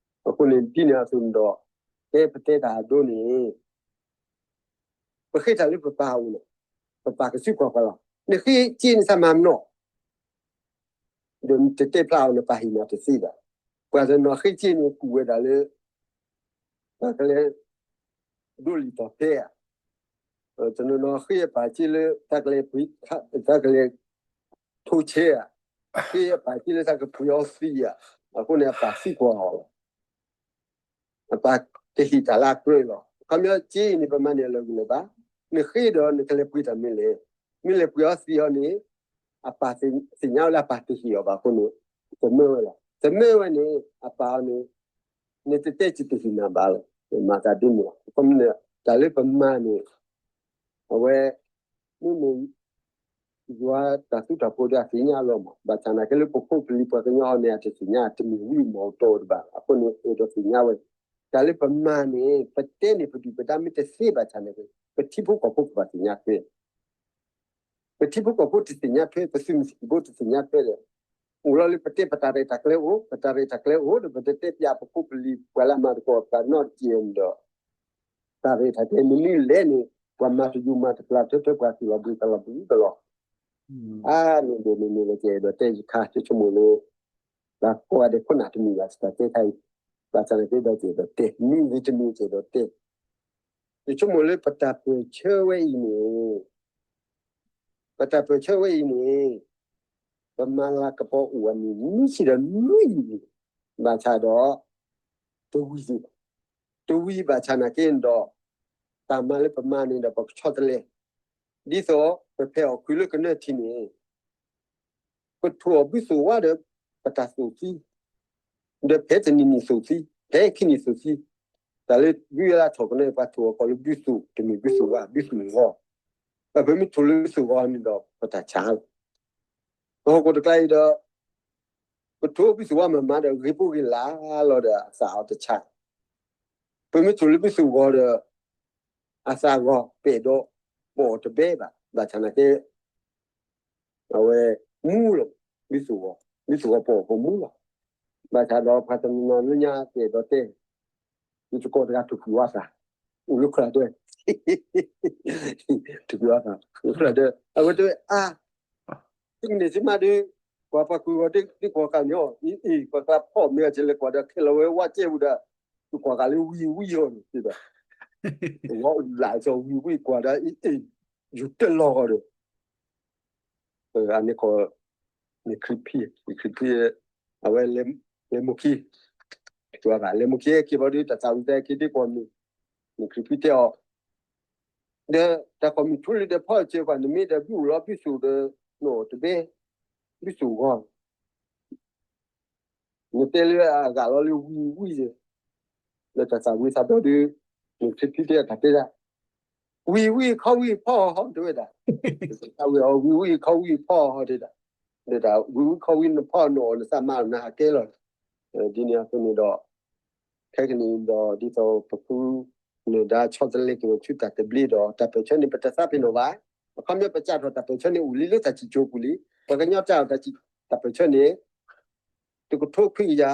း, အဃိန့ၣ်ဒ်န့ၣ်အသိးန့ၣ်ဒီး တဲပတဲတၢ်အဒိန့ၣ် ပဃ့တၢ်လၢပပၢ်အအိၣ်န့ၣ် ပပၢ်ကစူးကွၢ်ပှၤလီၤ. နဃ့စ့န့ၣ်သးမၤမနီၣ် ဒီးနတတဲဖျါအီၤနပၢ်ဟ့ၣ်နၤတသ့ဘၣ်. ပှၤတနီၤဃ့စ့န့ၣ်ကူၣ်ဝဲဒၣ်လၢ တၢ်ကလဲၤ ဒိလံာ်တီၤဖဲဧါ, တနီၤနီၤဃ့အပၢ်စ့လၢ တၢ်ကလဲၤ တၢ်ကလဲၤ ထိဆဲဧါ, ဃ့အပၢ်စ့လၢတၢ်ကပှ့ၤအီသံးဧါ, အဃိန့ၣ် အပၢ်သံကွၢ်အီၤလီၤ. အပၢ်ကဟ့ၣ်တၢ်လၢအကြၢးလီၤ. ခီပညီစ့အံၤန့ၣ် ပမၤန့ၢ်အလီၢ်ဂုၤလီၢ်ဘၣ်. နဃ့ဒီးနကလဲၤပှ့ၤတၢ်မနုၤလဲၣ်. မ့ၢ်လဲၤပှ့ၤအီသံးအီၤန့ၣ် အပၢ်သ့ၣ်ညါဝဲလၢအပၢ်တဟ့ၣ်အီၤဘၣ်အဃိန့ၣ် သမၢဝဲလီၤ. သမၢဝဲန့ၣ် အပၢ်အီၤန့ၣ် နတတဲစ့တဟ့ၣ်နၤဘၣ်လီၤ. မၤသးဒ်န့ၣ်လီၤ. အခီပညီ တၢ်လၢပမၤန့ၣ် အဝဲ မ့မ့ၢ် ယွၤတၢ်သူတၢ်ဖိဒီးအသ့ၣ်ညါလီၤမး, ဘၣ်ဆၣ်နာ်က့လၢပဖိပလံၤပှၤကညီအီၤန့ၣ် အတသ့ၣ်ညါတမ့ၢ်ဝံမီၢ်တီတဘၣ်. အဃိန့ၣ် အဲၣ်ဒိးသ့ၣ်ညါဝဲ တၢ်လၢပမၤန့ၣ် ပတဲန့ၢ်ပဒုၣ်ပဒါမ့ၢ်တသ့ဘၣ်ဆၣ်န့ၣ် ပထံဖိကီၢ်ဖိကဘၣ်သ့ၣ်ညါထွဲ ပထံဖိကီၢ်ဖိတသ့ၣ်ညါထွဲ, ပသုးမုၢ်သံၣ်ဘိတသ့ၣ်ညါထွဲဒီး အိၣ်လီၤလၢပတဲပတၢ်ရဲၣ်တၢ်ကျဲၤအိၣ်, ပတၢ်ရဲၣ်တၢ်ကျဲၤအိၣ်ဒီး ပတတဲပၠးပဖိပလံၤပှၤလၢအမၤသကိးပှၤနီတက့ၢ်ဒီး တၢ်ရဲၣ်တၢ်ကျဲၤမနုၤလဲၣ်န့ၣ် ပှၤမၤတယုၢ်မၤတပျၢ်ထွဲထွဲ ပှၤသူၣ်လီၤဘှံးသးလီၤဘှံးကလီၤ. အါန့ၣ်ဒ်န့ၣ်န့ၣ်လၢကအဲၣ်ဒိးတဲယခါ ဆိကမိၣ်လၢ ပှၤကိးဂၤဒဲးခိၣ်နၢ်တမံၤဘၣ် တၢ်တဲခါအံၤ, ဘၣ်ဆၣ်နာ်က့ဒီးကအဲၣ်ဒိးတဲ မ့ၢ်ဂ့ၤတမံၤကအဲၣ်ဒိးတဲ ယဆိကမိၣ်လၢပတၢ်ပၢၢ်ဆၢဝဲအံၤန့ၣ် ပတၢ်ပၢၢ်ဆၢဝဲအံၤန့ၣ် ပမၤလၤကပီၤအိၣ်အနံၣ်နွံဆံဒီးနွံနံၣ်, ဘၣ်ဆၣ်ဒီး တဝံၤသ့ၣ်ဘၣ်, တဝံၤဘၣ်ဆၣ်နာ်က့ဒီး တၢ်မၤလၢပမၤန့ၣ်ဒီးပကဆီတလဲ, ဒ်သိးပဖဲးအီၣ်ခုးလၢကနၢထံန့ၣ် ပထိၣ်အီၤဘုသိၣ်ဝါဒီး ပတၢ်သူၣ်သံ, ဒီးဖဲတနံၤနံၣ်သူၣ်သံ, ဖဲခံနံၣ်သူၣ်သံ, တၢ်လၢဒုးလၢထီၣ်ကနၢ ပှၤထိၣ်အီၤကီးလၢဘုသိၣ်, တမ့ၢ်ဘုသိၣ်ဝါ, ဘုသိၣ်ဂီၤ, ပမ့ၢ်ထိၣ်လၢဘုသိၣ်ဂီၤန့ၣ်ဒီး ပတၢ်ဆါလီၤ. ပဟီၣ်ခိၣ်တကျါအံၤဒီး ပထိၣ်ဘုသိၣ်ဝါမၤမၤဒီး ဂ့ၤဖိဂ့ၤလၢ်လီၤဒီး အသးအီၤတဆါ, ပမ့ၢ်ထိၣ်လၢဘုသိၣ်ဂီၤဒီး အသးဂီၤပဲာ်ဒီး ပအီၣ်တဘဲဘၣ်, ဘၣ်ဆၣ်နာ်က့ အဝဲမူလီၤ, ဘုသူၣ်ဂီၤ, ဘုသူၣ်ဂီၤပအီၣ်ပမူလီၤ. ဘၣ်ဆၣ်ဒီးပှၤတနီၤနီၤလၢညါကအဲၣ်ဒိးတဲ, ယသကိးတဂၤထုးကွံာ်အီၣ်သး, အိၣ်လၢခရၣ်ဒၢ, ထုးကွံာ်အီၣ်သး, ခရၣ်ဒၢ, အဝဲတဲဝဲအါ, သုကန့ၢ်စ့မးဒီး, ကွၢ်ပှၤကွံာ်ဂီၤဒ်ကွၢ်ဃာ်န့ၣ်အီၤ, အံၤအံၤ ပှၤကျါဖီၣ်မ့ၢ်အီၤကလဲၤကွၢ်ဒီးခဲလၢာ်ဝဲဝါကဲပူၤဒီး, ကွၢ်ဃာ်လၢဝံၤဝံၤအီၤန့ၣ်, ဝံၤဝံၤကွၢ်ဒီးအံၤအံၤ, ယူၤတလီၤဂီၤဒီး အန့ၣ်ခီ, န့ၣ်ခရံာ်ဖံ, န့ၣ်ခရံာ်ဖံ, အဝဲလဲၤမိၢ်ခံ, လဲၤမိၢ်ခံက့ၤဘၣ်ဒီး တၢ်သးဝံၣ်သးက့ၤဒ်ကိးမုၢ်, န့ၣ်ခရံာ်ဖံတဲအီၤ, ဒီးတၢ်ကိးမုၢ်ထူလံဒီးဖီၣ်စၢၤကွၢ် နမ့ၢ်ဒီးဘုအိၣ်လီၤဘုသူၣ်ဒီး နအိၣ်တဘဲ, ဘုသူၣ်ဂီၤ နတဲလၢအဂၤလီၤလၢဝံၤဝံၤဒီး, လၢတၢ်သးဝံၣ်သးဘီဒီး, နထံဖံတဲတၢ်တဲဒၣ်, ဝံၤဝံၤခီဝံၤဖီၣ်ဟီတဲဝဲဒၣ်, ဝံၤဝံၤခီဝံၤဖီၣ်ဟီတဲဒၣ်, ဒီးဝံၤဝံၤခီဝံၤနဖီၣ်နအိၣ်နသးမၤနဟးကဲလီၤ, ဒ်န့ၣ်အသိးန့ၣ်ဒီး, ခဲကနံၣ်အံၤဒီး ဒ်သိးပဖု နၢၤဒါဆီတလဲက့ၤဝဲဆူတၢ်သဘျ့ဒီး တၢ်ပၢၢ်ဆၢန့ၣ် ပတသးပ့ၤနီၣ်ဘၣ်, အခီပညီပစးထီၣ်တၢ်ပၢၢ်ဆၢန့ၣ် အိၣ်လံလၢတၢ်စံၣ်စိၤပူၤလံ, ပှၤကညီစးထီၣ်တၢ်ပၢၢ်ဆၢန့ၣ် တကထိခွံကယၤ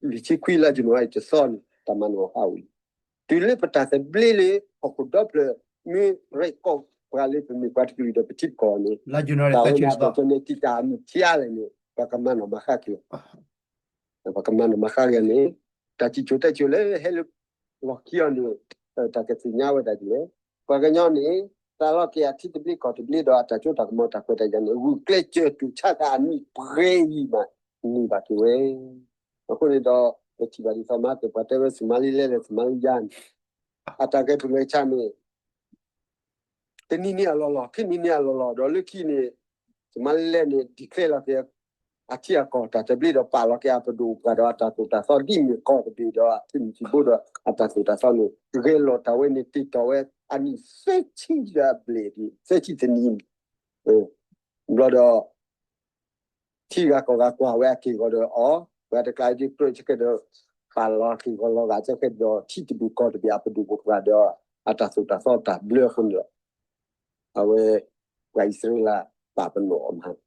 လွံၢ်ဆံခွံလါယနူၤအါအံၤတသီန့ၣ် တၢ်မၤနၢၤအီၤဟးအိၣ်လံ, တုၤလၢပတၢ်သဘျ့လၢ ဟီၣ်ခိၣ်ဒီဖျၢၣ် မ့ၢ်ရဲၣ်ကီၢ်ပှၤလၢပမ့ၢ်ပှၤတကလုာ်ဒီးပထံပကီၢ်န့ၣ်, တၢ်ဝဲန့ၣ်အပၢၢ်ဆၢန့ၣ် တံာ်တာ်မုၢ်ထံအါလဲၣ်န့ၣ် ပှၤကမၤနီၣ်မၤဃါက့ၤအီၤ, ပှၤကမၤနီၣ်မၤဃါက့ၤအီၤန့ၣ်, တၢ်စံၣ်စိၤတဲစိၤလၢဟဲလၢ လီၢ်ခံအီၤန့ၣ်, တၢ်ကသ့ၣ်ညါဝဲဒၣ်ဒ်လဲၣ်, ပှၤကညီန့ၣ် သးလီက့ၤအထံသဘျ့ကီၢ်သဘျ့ဒီးအတၢ်စိတၢ်ကမီၤတၢ်ခွဲးတၢ်ယာ်န့ၣ် ဂုာ်ကျဲးစၢးတူၢ်ဆါသးအနံၣ်ပှဲၤအံၤမး န့ၢ်ဘၣ်က့ၤဝဲ, အဃိန့ၣ်ဒီး ပထံၣ်ဘၣ်ဒ်သိးမၤက့ၤပှၤတဲဝဲ စမၤလံလဲၣ်လဲၣ် စမၤလံယါန့ၣ်, အတၢ်ဂဲၤထူၣ်ဂဲၤဆါန့ၣ် တနံၤန့ၣ်အလီၢ်လီၢ် ခံနံၤန့ၣ်အလီၢ်လီၢ် ဒီးလၢခံန့ၣ် စမၤလံလဲၣ်န့ၣ် declare လီၤက့ၤ အထံအကီၢ်တၢ်သဘျ့ဒီးပာ်လီၤက့ၤအပဒိၣ်ပှၤဒီး အတၢ်သိၣ်တၢ်သီဒ်မ့ၢ်ကီၢ်တဘ့ၣ်ဒီး အသုးမုၢ်သံၣ်ဘိဒီး အတၢ်သိၣ်တၢ်သီန့ၣ် ဂဲၤလီၤတၢ်ဝဲန့ၣ် တ့ၢ်တီၢ်ဝဲအနံၣ်သၢဆံဒီးအဘျဲၣ်ဒံး သၢဆံတနံၤန့ၣ် ဘျီဒီး ထံဂၤကီၢ်ဂၤကွၢ်ဝဲအက့ၢ်အဂီၤဒီးအီၤ, ပှၤတကျါအံၤဒ်ကြၢးဆၢကဲဒီး ပာ်လီၤက့ၢ်ဂီၤလီၤဂာ်ဆၢကဲဒီး ထံတဘ့ၣ်ကီၢ်တဘ့ၣ်အပဒိၣ်ပပှၢ်ဒီး အတၢ်သိၣ်တၢ်သီတၢ်ဘျၢအဃိန့ၣ်ဒီး အဝဲ ပှၤအံၣ်စရ့လးပာ်ပနီၣ်အီၤမး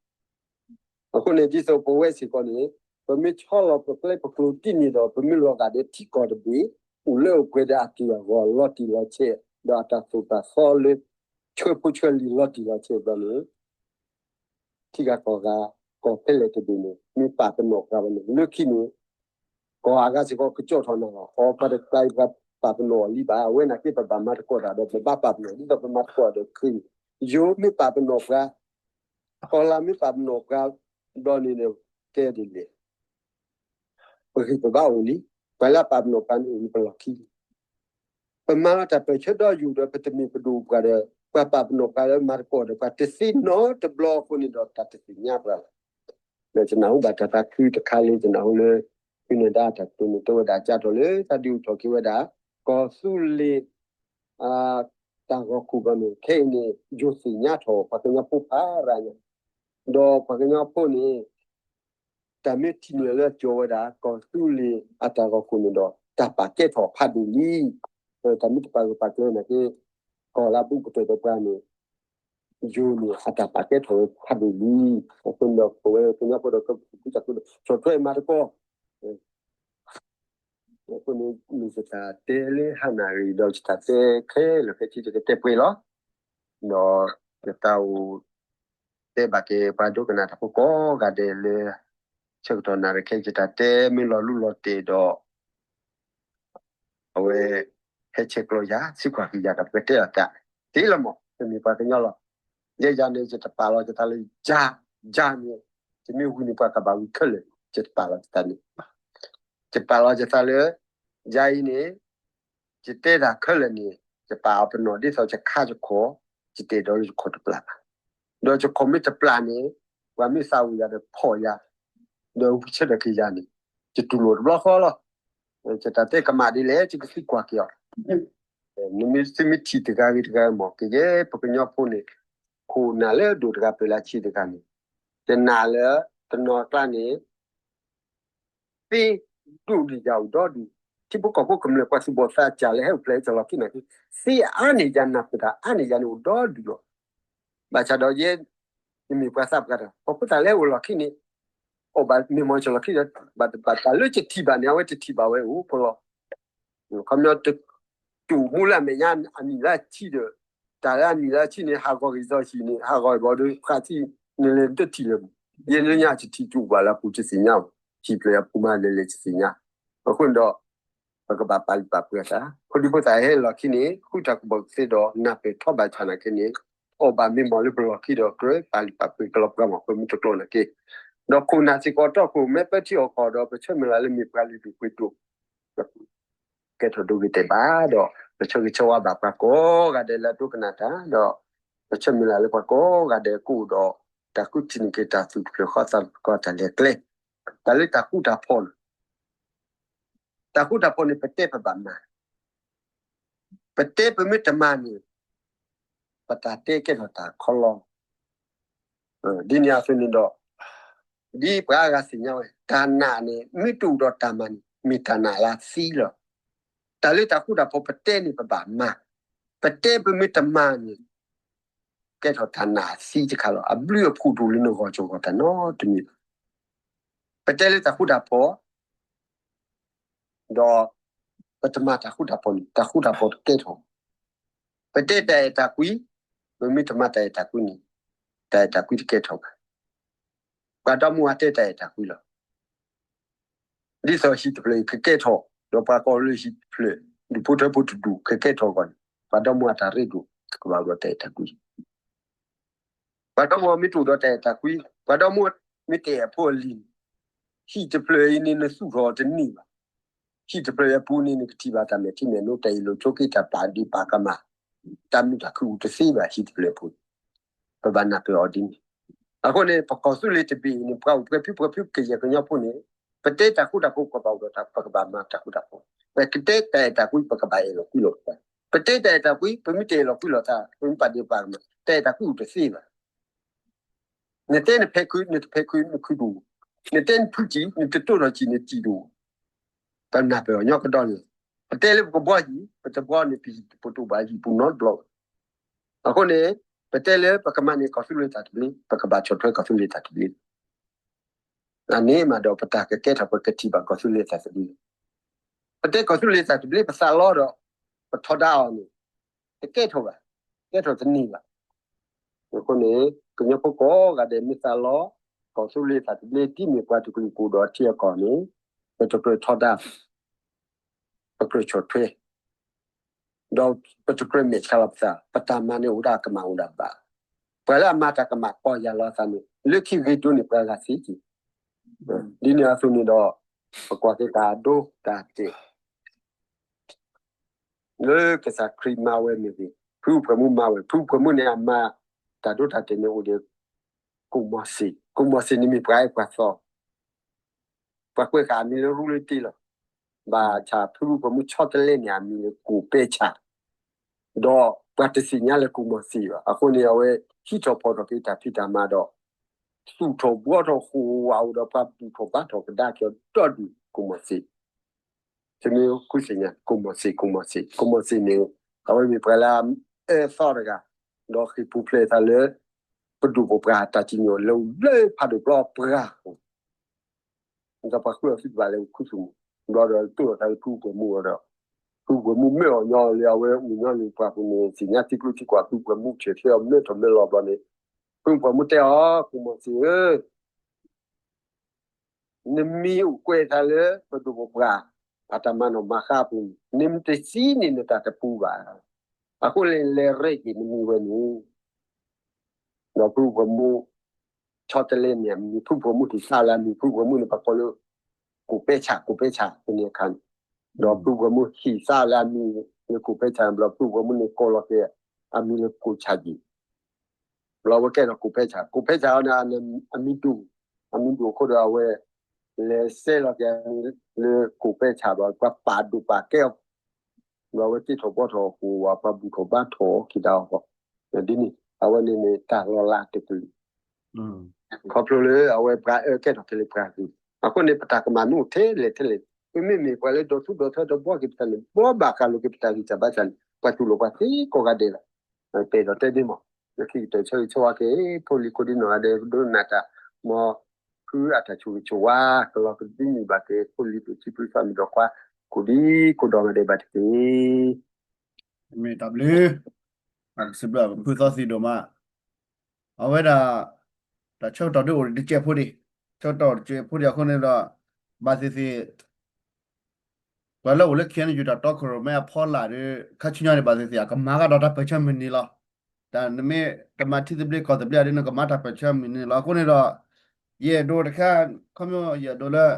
အဃိန့ၣ် ဒ်သိးပဝဲစ့ၢ်ကီးန့ၣ် ပမ့ၢ်ဆီလီၤပကျဲပကျိၤဒ်န့ၣ်ဒီး ပမ့ၢ်လီၤဂာ်ဒီးထံကီၢ်တဘ့ၣ် အိၣ်လၢအိၣ်ပှဲၤဒီးအက့ၢ်အဂီၤလီၤတံၢ်လီၤဆဲး ဒီးအတၢ်သိၣ်တၢ်သီလၢ ဆှၢဖိဆှၢလံၤလီၤတံၢ်လီၤဆဲးဘျီန့ၣ် ထံဂၤကီၢ်ဂၤ ကီၢ်ဖဲလဲၣ်တဘ့ၣ်န့ၣ် မ့ၢ်ပာ်ပနီၣ်ပှၤဝဲန့ၣ် လၢခံန့ၣ် ကီၢ်အဂၤစ့ၢ်ကီးကကၠီၣ်ထီၣ်နၤလီၤ. အီပှၤတကျါအံၤပှၤပာ်ပနီၣ်အီၤလံဘၣ်. အဝဲန့ၣ်က့ပဘၣ်မၤသကိးတၢ်ဒီး ပဘၣ်ပာ်ပနီၣ် ဒ်သိးပမၤသကိးဒီးခရံာ်န့ၣ် ယိၤမ့ၢ်ပာ်ပနီၣ်ပှၤ ကီၢ်လၤမ့ၢ်ပာ်ပနီၣ်ပှၤ ဘျီန့ၣ်န့ၣ် ကဲဒ်လဲၣ် ပဂံၢ်ပဘါအိၣ်လံ. ပှၤလၢအပာ်ပနီၣ်ပှၤန့ၣ်အိၣ်လၢပလီၢ်ခံလံ. ပမၤလီၤတၢ်ပၢၢ်ဆၢဒီးယိာ်ဒီး ပတမ့ၢ်ပဒိၣ်ပှၤဒီး ပှၤပာ်ပနီၣ်ပှၤလၢမၤသကိးဒီးပှၤတသ့နီတဘျီအဃိန့ၣ်ဒီး တၢ်တသ့ၣ်ညါပှၤလီၤ. ဒီးယနၢ်ဟူဘၣ်တၢ်သးခုတခါလၢ ယနၢ်ဟူလၢ ဖုနဲၣ်ဒါတၢ်ကတိၤန့ၣ် တဲဝဲဒၣ်ကၢ်ထီၣ်လၢတၢ်ဒုးအိၣ်ထီၣ်က့ၤဝဲဒၣ် ကီၢ်သူလ့ၤ တၢ်ဂီၤခိၣ်ဘၣ်န့ၣ် ခဲအံၤန့ၣ် ယိၤသ့ၣ်ညါထီၣ်ပှၤကညီဖိဖးရၤညါ, ဒီးပှၤကညီဖိန့ၣ် တၢ်မ့ၢ်ထံၣ်န့ၢ်လၢကၠီၤဝဲဒၣ် ကီၢ်သူလ့ၤအတၢ်ဂီၤခိၣ်န့ၣ်ဒီး တၢ်ပာ်ကဲထီၣ်ဖးဒိၣ်လံ. တၢ်မ့ၢ်တပာ်ဂၢၢ်ပာ်ကျၢၤနာ်က့ ကီၢ်လၢအဘူးကတၢၢ်ဒီးပှၤန့ၣ် ယိၤန့ၣ် အတၢ်ပာ်ကဲထီၣ်ဝဲဖးဒိၣ်လံ. အဃိန့ၣ်ဒီး ပဝဲကညီဖိဒီး ကကူၣ်တၢ်ကူၣ်ဒီး ဆီၣ်ထွဲမၤသကိး အဃိန့ၣ် မ့ၢ်ယတၢ်တဲလၢဟါနၣ်ရံၣ်ဒီး ယတၢ်တဲခဲလၢာ်ခဲဆ့ ယကတဲပှဲၤလီၤ. ဒီးယတၢ်အိၣ် တဲဘၣ်က့ၤပှၤဒိကနၣ်တၢ်ဖိကိးဂၤဒဲးလၢ ဆၢကတီၢ်နၣ်ရံၣ်ခဲ ယတၢ်တဲမ့ၢ်လီၤလူလီၤတဲာ်ဒီး အဝဲ ဟဲဆဲးကျိးယၤ သံကွၢ်က့ၤယၤဒီး ပကတဲအီၤတၢ် သ့လီၤမး ပမ့ၢ်ပှၤကညီလီၤ. ယဲယၤန့ၣ် ယတပာ်လီၤယသးလၢ ယၤ ယၤန့ၣ် ယမ့ၢ်ဝံၤန့ၣ် ပှၤကဘၣ်ဝံၤခဲလၢာ် ယတပာ်လီၤယသးန့ၣ် ယပာ်လီၤယသးလၢ ယၤအံၤန့ၣ် ယတဲတၢ်ခဲလၢာ်န့ၣ် ယပာ်အီၤပနီၣ်ဒ်သိးယခါယခီၣ် ယတအဲၣ်ဒိးလၢယခီၣ်တပျၢ်ဘၣ်. ဒီးယခီၣ်မ့ၢ်တပျၢ်န့ၣ် ပှၤမ့ၢ်သးဝံၤယၤဒီးဖီၣ်ယၤ ဒီးဝံၤဆၢထၢၣ်က့ၤယၤန့ၣ် ယတူၢ်လိာ်တဘျီဃီလီၤ. ယတၢ်တဲကမၣ်ဒ်လဲၣ် ယကသံကွၢ်က့ၤအီၤ နမ့ၢ်သုမ့ၢ်ထံၣ်တဂၤဂ့ၤတဂၤမး ကယဲၢ်ပကညီဖိန့ၣ် ခိၣ်နၢ်လၢအဒိၣ်တဂၤပၢၢ်လၢအဆံးတဂၤန့ၣ် ယနာ်လၢ တနီၤအကျါန့ၣ် သ့ဒိၣ်ဒံးယၤအိၣ်ဒီဒူၣ်, ထံဖိကီၢ်ဖိကမျၢၢ်ပှၤသူၣ်ဘီၣ်သးစၢ်လၢဟဲအိၣ်ဖျဲၣ်အံၤတၢ်လီၢ်ခံနာ်က့ သ့အါန့ၢ်ယၤ နၢ်ပၢၢ်တၢ်အါန့ၢ်ယၤန့ၣ်အိၣ်ဒီဒူၣ်လီၤ. ဘၣ်ဆၣ်ဒီးယဲ ယမ့ၢ်ပှၤသးပှၢ်တၢ် ပှၤဖိသၣ်လၢဟဲအိၣ်လီၢ်ခံန့ၣ် အီၣ်ဘၣ်မ့ၢ်မီၢ်တၢ်လီၢ်ခံဒီး ဘၣ်တဘၣ်တၢ်လၢယထံၣ်ဘၣ်န့ၣ် အဝဲတထံၣ်ဘၣ်ဝဲအိၣ်ဖိလီၤ. ခီပညီ တတူၢ်မူလၢအမဲာ်ညါအနံၣ်လၢအဆံဒီး တၢ်လၢအနံၣ်လၢအဆံန့ၣ် ဟးဂီၤက့ၤစီၤဟံၣ်န့ၣ် ဟးဂီၤဘၣ်ဒီးဃၣ်ထံန့ၣ်လဲၤတထံၣ်လၢၤဘၣ်. ယဲလၢညါတထံၣ်ကၠူၣ်ဘၣ်လၢအပူၤတသ့ၣ်ညါဘၣ်, ဟံၣ်ဖျၢၣ်အပူၤမးလဲၤလဲၤတသ့ၣ်ညါ. အဃိန့ၣ်ဒီး ပကဘၣ်ပာ်လုၢ်ပာ်ပှ့ၤတၢ် ဖိဒံဖိသၣ်ဟဲလီၢ်ခံန့ၣ် ဃုတၢ်ကူၣ်ဘၣ်ကူၣ်သ့ဒီး နၢ်ပၢၢ်ထီဘၣ်ဆၣ်နာ်က့န့ၣ် အီၣ်ဘၣ်မ့ၢ်မီၢ်လၢပလီၢ်ခံဒီး ကြၢးပာ်လုၢ်ပာ်ပှ့ၤကလီၤပှၤမီၢ် ပမ့ၢ်တကျိာ်နာ်က့ ဒီးခိၣ်နၢ်စ့ၢ်ကီးတီခိၣ် မ့ၢ်ပၢထံအီၣ်ကီၢ်ဒီး ပဆၢမုၢ်လၢ်လၢမ့ၢ်ပှၤလုၢ်ဒိၣ်ပှ့ၤဒိၣ် ကဲထီၣ်ဒိဂ့ၤတဲာ်ဘၣ်ဒီး ပဆၢဂ့ၤဆၢဝါဘၣ်ပှၤကိးဂၤဒဲးလၢအဒိကနၣ်တၢ်ဒီး ပဆၢမုၢ်လၢ်လၢပှၤကိးဂၤဒဲးကအိၣ်ဒီး တၢ်ဃုထံၣ်န့ၢ်က့ၤတၢ်သူၣ်တဖျၢၣ်ဃီသးတဖျၢၣ်ဃီတၢ်လဲၤကျဲ တၢ်လၢတၢ်ဃူတၢ်ဖိးန့ၣ် တၢ်ဃူတၢ်ဖိးန့ၣ် ပတဲပဘၣ်မၤ ပတဲပမ့ၢ်တမၤန့ၣ် ပတၢ်တဲကဲထီၣ်တၢ်ခီလီၤ. ဒ်န့ၣ်အသိးန့ၣ်ဒီး ဒ်ပှၤအါဂၤသ့ၣ်ညါဝဲ တၢ်နာ်န့ၣ် မ့ၢ်တအိၣ်ဒီးတၢ်မၤန့ၣ် မ့ၢ်တၢ်နာ်လၢအသံလီၤ. တၢ်လၢတၢ်ဃူတၢ်ဖိးပတဲန့ၣ်ပဘၣ်မၤ, ပတဲပမ့ၢ်တမၤန့ၣ် ကဲထီၣ်တၢ်နာ်အသံတခါလီၤ. အဘျုးအဖှိၣ်တအိၣ်လၢနဂီၢ်ကီၢ်တၢ်နီတမံၤဘၣ်. ပတဲလၢတၢ်ဃူတၢ်ဖိး ဒီး ပတမၤတၢ်ဃူတၢ်ဖိးန့ၣ် တၢ်ဃူတၢ်ဖိးတကဲထီၣ်. ပတဲတၢ်အဲၣ်တၢ်ကွံ, ပမ့ၢ်တမၤတၢ်အဲၣ်တၢ်ကွံန့ၣ် တၢ်အဲၣ်တၢ်ကွံတကဲထီၣ်ဘၣ်. ပှၤဒီမါဝၤတဲတၢ်အဲၣ်တၢ်ကွံလီၤ. ဒ်သိးဟံၣ်တဖျၢၣ်အံၤကကဲထီၣ်, ဒီးပှၤကိးလၢဟံၣ်တဖျၢၣ်, ဒူၣ်ဖိထၢဖိတဒူၣ်ကကဲထီၣ်အဂီၢ်န့ၣ် ပှၤဒီမါဝၤတၢ်ရ့ဒိၣ် ကဘၣ်အိၣ်ဒီးတၢ်အဲၣ်တၢ်ကွံ ပှၤဒီမါဝၤမ့ၢ်တအိၣ်ဒီးတၢ်အဲၣ်တၢ်ကွံ, ပှၤဒီမါဝၤမ့ၢ်တအဲၣ်အဖိအလံၤန့ၣ်, ဟံၣ်တဖျၢၣ်အံၤန့ၣ် နသူၣ်ထီၣ်အီၤတန့ၢ်ဘၣ်. ဟံၣ်တဖျၢၣ်အံၤအပူၤန့ၣ် နကထံၣ်ဘၣ်တၢ်မဲာ်ထံမဲာ်နိ တၢ်အ့ၣ်လိာ်ဆိးက့ တၢ်ပာ်ဒ့ၣ်ပာ်ကမၣ်, တၢ်မုာ်တၢ်ခုၣ်အိၣ်တသ့ဘၣ် ဟံၣ်တဖျၢၣ်အပူၤန့ၣ်. ပဘၣ်နၢ်ပၢၢ်အီၤဒ်န့ၣ်. အဃိန့ၣ် ပကီၢ်သူလ့ၤတဘ့ၣ်အံၤန့ၣ် ပှၤအိၣ်ပှဲၤဖုပှဲၤဖု ကယဲၢ်ကညီဖိန့ၣ် ပတဲတၢ်ဃူတၢ်ဖိး ပကဘၣ်အိၣ်ဒီးတၢ် ပကဘၣ်မၤတၢ်ဃူတၢ်ဖိး, ပကတဲတၢ်အဲၣ်တၢ်ကွံ ပကဘၣ်အဲၣ်လီၤကွံလီၤပသး, ပတဲတၢ်အဲၣ်တၢ်ကွံ ပမ့ၢ်တအဲၣ်လီၤကွံလီၤသး ပမ့ၢ်ပာ်ဒ့ၣ်ပာ်ကမၣ် တၢ်အဲၣ်တၢ်ကွံအိၣ်တသ့ဘၣ်. နတဲနဖဲးခုး နတဖဲးခုး နခုးတအိၣ်, နတဲနဖုးစံာ် နတတိၢ်ထီၣ်စံာ် နစံာ်တအိၣ်. ပနၢ်ပၢၢ်အီၤညီကဒီးန့ၣ်, ပတဲလၢပကဘှီဟံၣ် ပတဘှီန့ၣ် ပဟံၣ်ပတအိၣ်ဘၣ် ဟံၣ်ပူၤနီတဘျီဘၣ်. အဃိန့ၣ် ပတဲလၢပကမၤန့ၢ်ကီၢ်သူလ့ၤတၢ်သဘျ့ ပကဘၣ်ဆီၣ်ထွဲကီၢ်သူလ့ၤတၢ်သဘျ့. အန့ၣ်မးဒီးပတၢ်ကကဲထီၣ် ပကထံၣ်ဘၣ်ကီၢ်သူလ့ၤတၢ်သဘျ့. ပတဲကီၢ်သူလ့ၤတၢ်သဘျ့ ပသးလီဒီး ပထီဒါအီၤန့ၣ် တကဲထီၣ်ဘၣ်, ကဲထီၣ်တန့ၢ်ဘၣ်. အဃိန့ၣ် ကညီဖိကိးဂၤဒဲးမ့ၢ်သးလီ ကီၢ်သူလ့ၤတၢ်သဘျ့ ဒ်မ့ၢ်ပှၤတကလုာ်ကအိၣ်ဒီးထံအကီၢ်န့ၣ် ပတကြၢးထီဒါ ပကြၢးဆီၣ်ထွဲ ဒီးပတကြၢးမဲာ်ဆှးလီၤပသး, ပတၢ်မၤန့ၣ်အိၣ်ဒၣ်ကမၣ်အိၣ်ဒၣ်ဘၣ်. ပှၤလၢအမၤတၢ်ကမၣ်ပီၢ်ယၢ်လီၤအသးန့ၣ် လၢခံဂ့ၤဒိၣ်န့ၣ် ပှၤဂၤသ့က့ၤ. ဒ်န့ၣ်အသိးန့ၣ်ဒီး ပကွၢ်က့ၤတၢ်အဒိတၢ်တဲာ် လၢကစၢ်ခရံာ်မၤဝဲမ့ၢ်ဂ့ၤ, ဖုပှဲၤမုၣ်မါဝဲ, ဖုပှဲၤမုၣ်န့ၣ် အမါတၢ်ဒိတၢ်တဲာ်န့ၣ်အိၣ်ဒီး ကိၣ်မီၤစ့ၢ်, ကိၣ်မီၤစ့ၢ်န့ၣ်မ့ၢ်ပှၤအဲၣ်ပှၤသီ ပှၤကွဲးဃာ်အမံၤလၢရူလၢတ့လီၤ. ဘၣ်ဆၣ်ဖုပှဲၤမုၣ်ဆီတလဲန့ၣ် အမံၤလၢကိၣ်ပဲဆၣ်, ဒီးပှၤတသ့ၣ်ညါလၢကိၣ်မီၤစ့ၢ်ဘၣ်. အဃိန့ၣ် အဝဲဟံးထီၣ်ဖီၣ်ထီၣ်က့ၤတၢ်ဖံးတၢ်မၤဒီး သူၣ်ထီၣ်ဘှီထီၣ်ဃိၣ်ဝးအိၣ်ဒီးပှၤဘူၣ်ထီၣ်ဘါထီၣ်ကဒါက့ၤအီၤဒီဒူၣ် ကိၣ်မီၤစ့ၢ်. သုမ့ၢ်ဃုသ့ၣ်ညါ ကိၣ်မီၤစ့ၢ် ကိၣ်မီၤစ့ၢ် ကိၣ်မီၤစ့ၢ်န့ၣ် အဝဲမ့ၢ်ပှၤလၢအအၢသီတဂၤ, ဒီးဃ့ၢ်ပူၤဖျဲးသးလၢ ပဒိၣ်ပပှၢ်အတၢ်စံၣ်ညီၣ်လၢအဘျၢဖးဒိၣ်ပျီပှၢ်အဃိ ဒီးပှၤဃုအီၤသုတဘၣ်လၢခူသူၣ်မူၤ, ဘျီဒီးတိၢ်လီၤသးလၢဖုပှဲၤမုၣ်အီၤဒီး ဖုပှဲၤမုၣ်မၢအီၤညီလၢအဝဲအိၣ်ညီလၢပှၢ်ပူၤန့ၣ် သ့ၣ်ညါသံကျိသံကွၢ် ဖုပှဲၤမုၣ်ဆဲးထွဲအီၤမၢထီၣ်မၢလီၤဘျီန့ၣ် ဖုပှဲၤမုၣ်တဲအီၤ ကိၣ်မီၤစ့ၢ်ဧၢ နမံၤအိၣ်ကွဲးသးလၢပဒိၣ်ပပှၢ် အတၢ်မၤနီၣ်မၤဃါအပူၤန့ၣ် နမ့ၢ်တသံန့ၣ်နတၢ်တပူၤဘၣ်. အဃိန့ၣ်လဲၤရဲၣ်က့ၤနမံၤဝဲန့ၣ် ဒီးဖုပှဲၤမုၣ် ဆီတလဲန့ၣ် မံၤဖုပှဲၤမုၣ်တံၢ်ဆါလၢအမံၤ ဖုပှဲၤမုၣ်န့ၣ် ပှၤကိးလၢ ကိၣ်ပဲဆၣ် ကိၣ်ပဲဆၣ်တန့ၣ်အခါန့ၣ် ဒီးဖုပှဲၤမုၣ်ဟံၣ်ဆါလၢအမံၤလၢကိၣ်ပဲဆၣ် ဘျီဖုပှဲၤမုၣ်န့ၣ်ကိးလီၤက့ၤ အမံၤလၢကိၣ်ဆၣ်ယံၣ် ဘျီဝဲကဲထီၣ်ကိၣ်ပဲဆၣ် ကိၣ်ပဲဆၣ်အီၤန့ၣ် အမံၤဒိၣ် အမံၤဒိၣ်အဃိဒီးအဝဲ လဲၤစဲလီၤက့ၤအမံၤလၢကိၣ်ပဲဆၣ်ဘျီ ပှၤပာ်ဒိၣ်ပာ်ကဲအီၤ ဘျီဝဲတ့ထီၣ်ဘှီထီၣ်အဃိ ပှၤဘူၣ်ထီၣ်ဘါထီၣ်က့ၤဒၣ်အီၤဃီ ဒ်န့ၣ် အဝဲန့ၣ်န့ၣ် တၢ်လီၤလးတကလုာ် ခီဖျိလၢအဝဲပှၤအၢကဲထီၣ်က့ၤလၢပှၤဂ့ၤ အဃိန့ၣ် ပတၢ်ကမၣ်မ့ၢ်အိၣ်ထဲလဲၣ်ထဲလဲၣ် ပမ့မ့ၢ်ပှၤလၢဒိးသူၣ်ဒိးသၢဒီးဘှီက့ၤပသးန့ၣ် ဘှီဘၣ်ဃးလိာ်က့ၤပတၢ်ဂံၢ်စၢ်ဘါစၢ်န့ၣ် ပှၤတူၢ်လိာ်ပှၤသ့ကိးဂၤဒဲးလီၤ. ပအဲၣ်ဒိးတဲဒ်မး လၢခံကတၢၢ်ဆၢဂ့ၤဆၢဝါက့ၤ ဖိလံၤခိၣ်ဒံနီၢ်ဂၤဒဲး ဒိကနၣ်တၢ် မ်ဖုအတၢ်ဆိၣ်ဂ့ၤဆိၣ်ဝါ ကလီၤကဒုးမုာ်ဘၣ်က့ၤ ဖိလံၤဒိၣ်ဆံးဖုသးမုၣ်ဒီးခွါ ကိၣ်ဒံကိၣ်ဒီးဂၤဒဲးဘၣ်တက့ၢ်. မ့ၢ်တၢ်ဘျုး အကစံးဘျုးဖုသီသံဒိၣ်မး အဝဲဒၣ် တၢ်ဆၢကတီၢ်ဒ်အိၣ်တကဲးဖိဒံး ဆၢကတီၢ်အိၣ်တကဲးဖိဒံးအဃိန့ၣ်ဒီး ဘၣ်သ့ၣ်သ့ၣ် ပှၤလၢအိၣ်လၢ ခ့ၣ်အဲၣ်ယူၣ် တၢ်တီခိၣ်ရိၣ်မဲအဖီလာ်ဒီး ခါဆူညါန့ၣ် ဘၣ်သ့ၣ်သ့ၣ် အကမၤကဒီးတၢ်ပၢၢ်ဆၢမုၢ်နံၤလီၤ. တၢ်နမ့ၢ်ကမၤထံသဘျ့ကီၢ်သဘျ့ဒီး နကမၤတၢ်ပၢၢ်ဆၢမုၢ်နံၤလီၤ. အဃိန့ၣ်ဒီး ယအဲၣ်ဒိးတခါ ခီဖျိယအဲၣ်ဒိးလၢ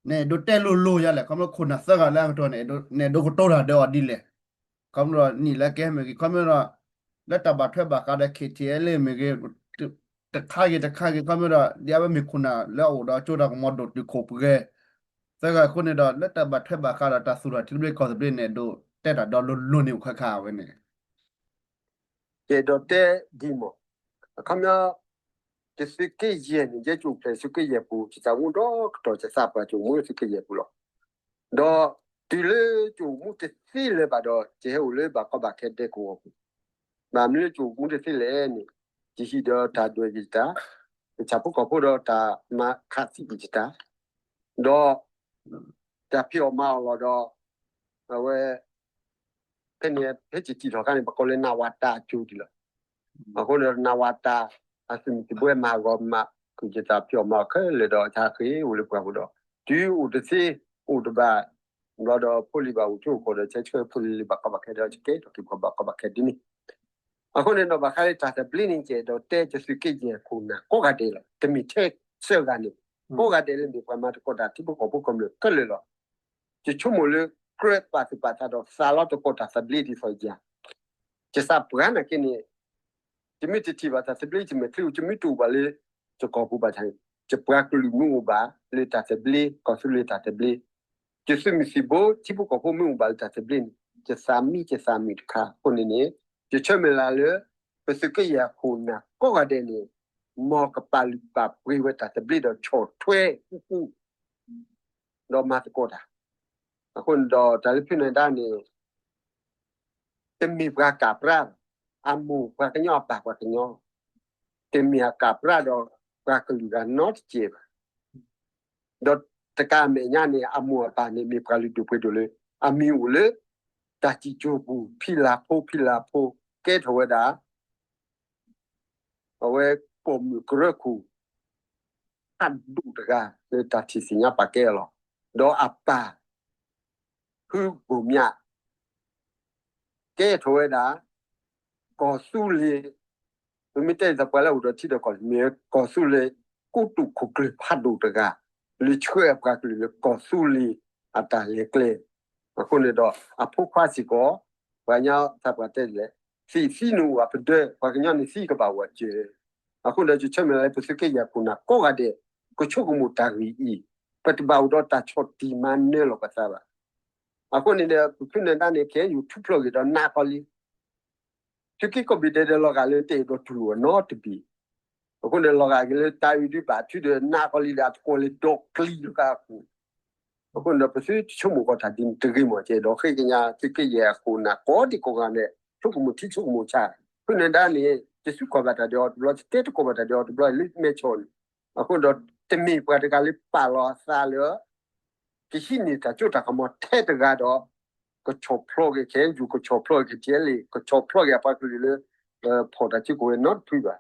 နအဲၣ်ဒိးတဲလိၤလိၤယၤလဲၣ် ခီဖျိခိၣ်နၢ်သၢဂၤလၢအကတီၢ်န့ၣ် နအဲၣ်ဒိးကတိၤတၢ်ဒီးအီၤဒ်လဲၣ်. ခီဖျိနံၣ်လၢကဟဲမ့ၢ်ဂ့ၤ ခီဖျိဒီး လၢတၢ်ဘၣ်ထွဲဘၣ်ဃးဒီး ခ့ၣ်ထံၣ်အဲၣ်လ့ၣ် မ့ၢ်ဂ့ၤ တခါဂ့ၤတခါဂ့ၤ ခီဖျိဒီး ဒ်အဝဲမ့ၢ်ခိၣ်နၢ်လၢအအိၣ်ဒီးကၠိတၢ်ကမီၤဒိၣ်တုာ်ခိၣ်ပှဲၤ သၢဂၤအဃိန့ၣ်ဒီး လၢတၢ်ဘၣ်ထွဲဘၣ်ဃးဒီးတၢ်သူၣ်ထီၣ်ထံသဘျ့ကီၢ်သဘျ့န့ၣ် အဲၣ်ဒိးတဲတၢ်ဒီးလိၤလိၤန့ၣ်အိၣ်ခါခါဝဲန့ၣ် ယအဲၣ်ဒိးတဲဒ်မး အခီပညီ တသုးက့ယဲၢ်န့ၣ် ယဲကၠိၣ်ဖျဲးသုးက့ယဲၢ်ပူၤ ယသးမူဒီကတီၢ် ယသးပှၢ်ကၠိၣ်မူလၢသုးက့ယဲၢ်ပူၤလီၤ. ဒီးတုၤလၢကၠိၣ်မူတသ့လၢၤဘၣ်ဒီး ယဟဲအိၣ်လၢဘၣ်ကီဘၣ်ခဲဒဲကဝီၤပူၤ, ဘၣ်မနုၤလၢကၠိၣ်မူတသ့လဲၣ်န့ၣ် ယဟံၣ်ဒီးတၢ်ဒွဲၣ်ယတၢ်, ယဆၣ်ဖိကီၢ်ဖိဒီးတၢ်မၤခးသံယတၢ်, ဒီး တၢ်ဖံးအီၣ်မၤအီၣ်လီၤဒီး အဝဲ ဖဲန့ၣ် ဖဲယစံၣ်ထီၣ်အခါန့ၣ် ပကိးလၢနဝတအကၠိဒံးလီၤ. အဃိဒီး နဝတ အသုးမုၢ်သံၣ်ဘိမၤဂီၤမၤ ဃုာ်ယတၢ်ဖံးအီၣ်မၤအီၣ်ခဲလၢာ်ဒီး ဆါဃ့ၢ်အိၣ်လၢပှၢ်ပူၤဒီး တုၤအိၣ်တသ့ အိၣ်တဘၣ် ဘျီဒီးဖိလံၤဘၣ်အိၣ်ဆိးအိၣ်ဃီၤဒီး ဆဲးဆှၢဖိလံၤလၢဘၣ်ကီဘၣ်ခဲဒီး ယကဲထီၣ်က့ၤပှၤဘၣ်ကီဘၣ်ခဲဒ်န့ၣ် အဃိန့ၣ်ဒီး ဘၣ်ဃးလၢတၢ်သဘျ့န့ၣ် ယအဲၣ်ဒိးတဲ ယသုးက့ယဲၢ်ခိၣ်နၢ်ကိးဂၤဒဲးလီၤ. တမ့ၢ်ထဲသၢဂၤန့ၣ် ကိးဂၤဒဲးလၢမ့ၢ်ပှၤမၤသကိးတၢ် ထံဖိကီၢ်ဖိကမျၢၢ်ခဲလၢာ်လီၤ. ယဆိကမိၣ်လၢ ကြၢးပာ်သူၣ်ပာ်သးဒီးသးလီၤသကိးတၢ်သဘျ့ဒ်သိးယၤ ယသးပှၢ်နာ်က့န့ၣ် ယမ့ၢ်တထံၣ်ဘၣ်တၢ်သဘျ့ ယမဲာ်ချံ ယမ့ၢ်တအိၣ်ဘၣ်လၢ ယကီၢ်ပူၤဘၣ်ဆၣ်န့ၣ် ယပှၤကလုာ်မ့ၢ်အိၣ်ဘၣ်လၢတၢ်သဘျ့ ကီၢ်သူလ့ၤတၢ်သဘျ့ ယသုးမုၢ်သံၣ်ဘိ ထံဖိကီၢ်ဖိမ့ၢ်အိၣ်ဘၣ်လၢတၢ်သဘျ့န့ၣ် ယသးမံယသးမုာ်တခါ အဃိန့ၣ်န့ၣ် ယဆၢမုၢ်လၢ်လၢ ပသုးက့ယဲၢ်ခိၣ်နၢ်ကိးဂၤဒဲးန့ၣ် မ်ကပာ်လုၢ်ပာ်ပှ့ၤဝဲတၢ်သဘျ့ဒီးဆီၣ်ထွဲဃူဃူ ဒီးမၤသကိးတၢ် အဃိန့ၣ်ဒီးတၢ်လၢဖုနၢၤဒါန့ၣ် တမ့ၢ်ပှၤကးပြၢ်ဘၣ်, အမိၢ်ပှၤကညီအပၢ်ပှၤကညီ, တမ့ၢ်အကးပြၢ်ဒီးပှၤကလုာ်ဂၤနီတစဲးဘၣ်. ဒီးတကးအမဲာ်ညါန့ၣ် အမိၢ်အပၢ်န့ၣ်မ့ၢ်ပှၤလုၢ်ဒိၣ်ပှ့ၤဒိၣ်လၢ အမံၤအိၣ်လၢ တၢ်စံၣ်စိၤပူၤ ဖံလၤဖိဖံလၤဖိ ကဲထီၣ်ဝဲဒၣ် အဝဲပိာ်မုၣ်ကရၢခိၣ် ဖးဒိၣ်တဂၤ လၢတၢ်ထံၣ်သ့ၣ်ညါပာ်ကဲအီၤလီၤ. ဒီးအပၢ် ဖုဘိၣ်မၠး ကဲထီၣ်ဝဲဒၣ် ကီၢ်သူလ့ၤ ပမ့ၢ်တဲဒ်သိးပှၤလၢအိၣ်ဒီးထံဒီးကီၢ်န့ၣ် မ့ၢ်ကီၢ်သူလ့ၤ ကိတိာ်ခိၣ်ကျၢၢ်ဖးဒိၣ်တဂၤ လၢဆှၢအပှၤကလုာ်လၢကီၢ်သူလ့ၤအတၢ်လဲၤကျဲ အဃိန့ၣ်ဒီး အဖိခွါစ့ၢ်ကီး ပှၤကညီသးပှၢ်တဲလဲၣ်, သံၣ်သံနုာ်အိၣ်အပဒၢး, ပှၤကညီန့ၣ်သံကဘၣ်အိၣ်အစၢၤ. အဃိဒီး ယဆၢမုၢ်လၢ်လၢပသုးက့ယဲၢ်အခိၣ်နၢ်ကိးဂၤဒဲး ကဆိကမိၣ်တၢ်ဂ့ၢ်အံၤ, ပတဘၣ်အိၣ်ဒီးတၢ်ဆီၣ်တံၢ်မၤနၢၤလီၤပသးဘၣ်. အဃိန့ၣ်ဒီး ပဖုနၢၤဒါန့ၣ် ခဲအံၤယိာ်ထူဖျိးဂ့ၤဒီးနးကီလံ သုးက့ကိးဘ့ၣ်ဒဲးဒီးလီၤဂာ်လၢတအဲၣ်ဒိးတူၢ်လိာ်အနီတဘ့ၣ်. အဃိန့ၣ် လီၤဂာ်က့ၤလၢတၢ်အုၣ်ဒုးဘၣ်ထုဒီးနးကီလံဒီး အတကွီၢ်လၢဒီကျံလၢဃာ်အဃိ. အဃိန့ၣ်ဒီး ပသုတဆိကမိၣ်ကီးတၢ်ဒ်န့ၣ်တဂ့ၤမး, ကဲဒီးဃ့ကညးသုးက့ယဲၢ်အခိၣ်နၢ်ကိးဒံကိးဂၤဒဲး ဆိကမိၣ်ထံဆိကမိၣ်ဆး, ဖုနၢၤဒါန့ၣ် တစုကွၢ်ဘၣ်တၢ်ဒီးအီၤတဘျီ, တတဲတကိးဘၣ်တၢ်ဒီးအီၤတဘျီလၢမဲာ်ဆီန့ၣ်. အဃိဒီး တမ့ၢ်ပှၤတဂၤလၢပာ်လီၤအသးလၢ ကဟံးန့ၢ်တၢ်စိတၢ်ကမီၤထဲတဂၤဒီး ကဆီၣ်ဖျိက့ၤ ခဲအံၤ ကဆီၣ်ဖျိက့ၤ ထံအဲလ့ၣ် ကဆီၣ်ဖျိက့ၤအပှၤကလုာ်လၢ ဖီၣ်တၢ်စုကဝဲၤနီတဖုဘၣ်.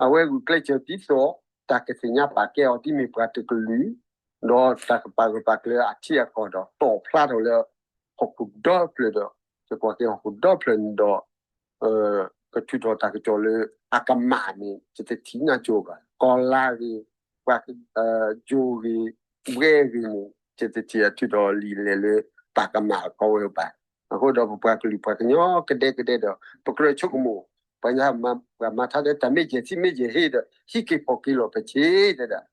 အဝဲဂုာ်ကျဲးစၢးဒ်သိး တၢ်ကသ့ၣ်ညါပာ်ကဲအီၤဒ်မ့ၢ်ပှၤတကလုာ်, ဒီးတၢ်ကပာ်ဂၢၢ်ပာ်ကျၢၤအထံအကီၢ်ဒီး တီၣ်ဖျါထီၣ်လၢ ဟီၣ်ခိၣ်ဒီဖျၢၣ်ဒီး ယကွၢ်က့ၤဟီၣ်ခိၣ်ဒီဖျၢၣ်န့ၣ်ဒီး ကထုးထီၣ်တၢ်ကစီၣ်လၢအကမၣ်န့ၣ် ယတထံၣ်ညါကၠိဘၣ်. ကီၢ်လါဂ့ၤ, ပှၤယိၤဂ့ၤ, ဘှဲဂ့ၤန့ၣ် ယတထံၣ်အထုးထီၣ်လံာ်လဲၣ်လၢ ပာ်ကမၣ်ကီဝဲဘၣ်. အဃိဒီးပပှၤကလုာ်ပှၤကညီကဒဲကဒဲဒီး ပကြၢးဆိကမိၣ်, ပှၤညါ ပှၤမၤထါဒီးတၢ်မ့ၢ်ယဲၢ်ထံမ့ၢ်ယဲၢ်ဟ့ဒီး ဟံးက့ၤဖီၣ်က့ၤလီၤပဆ့တဲဒၣ်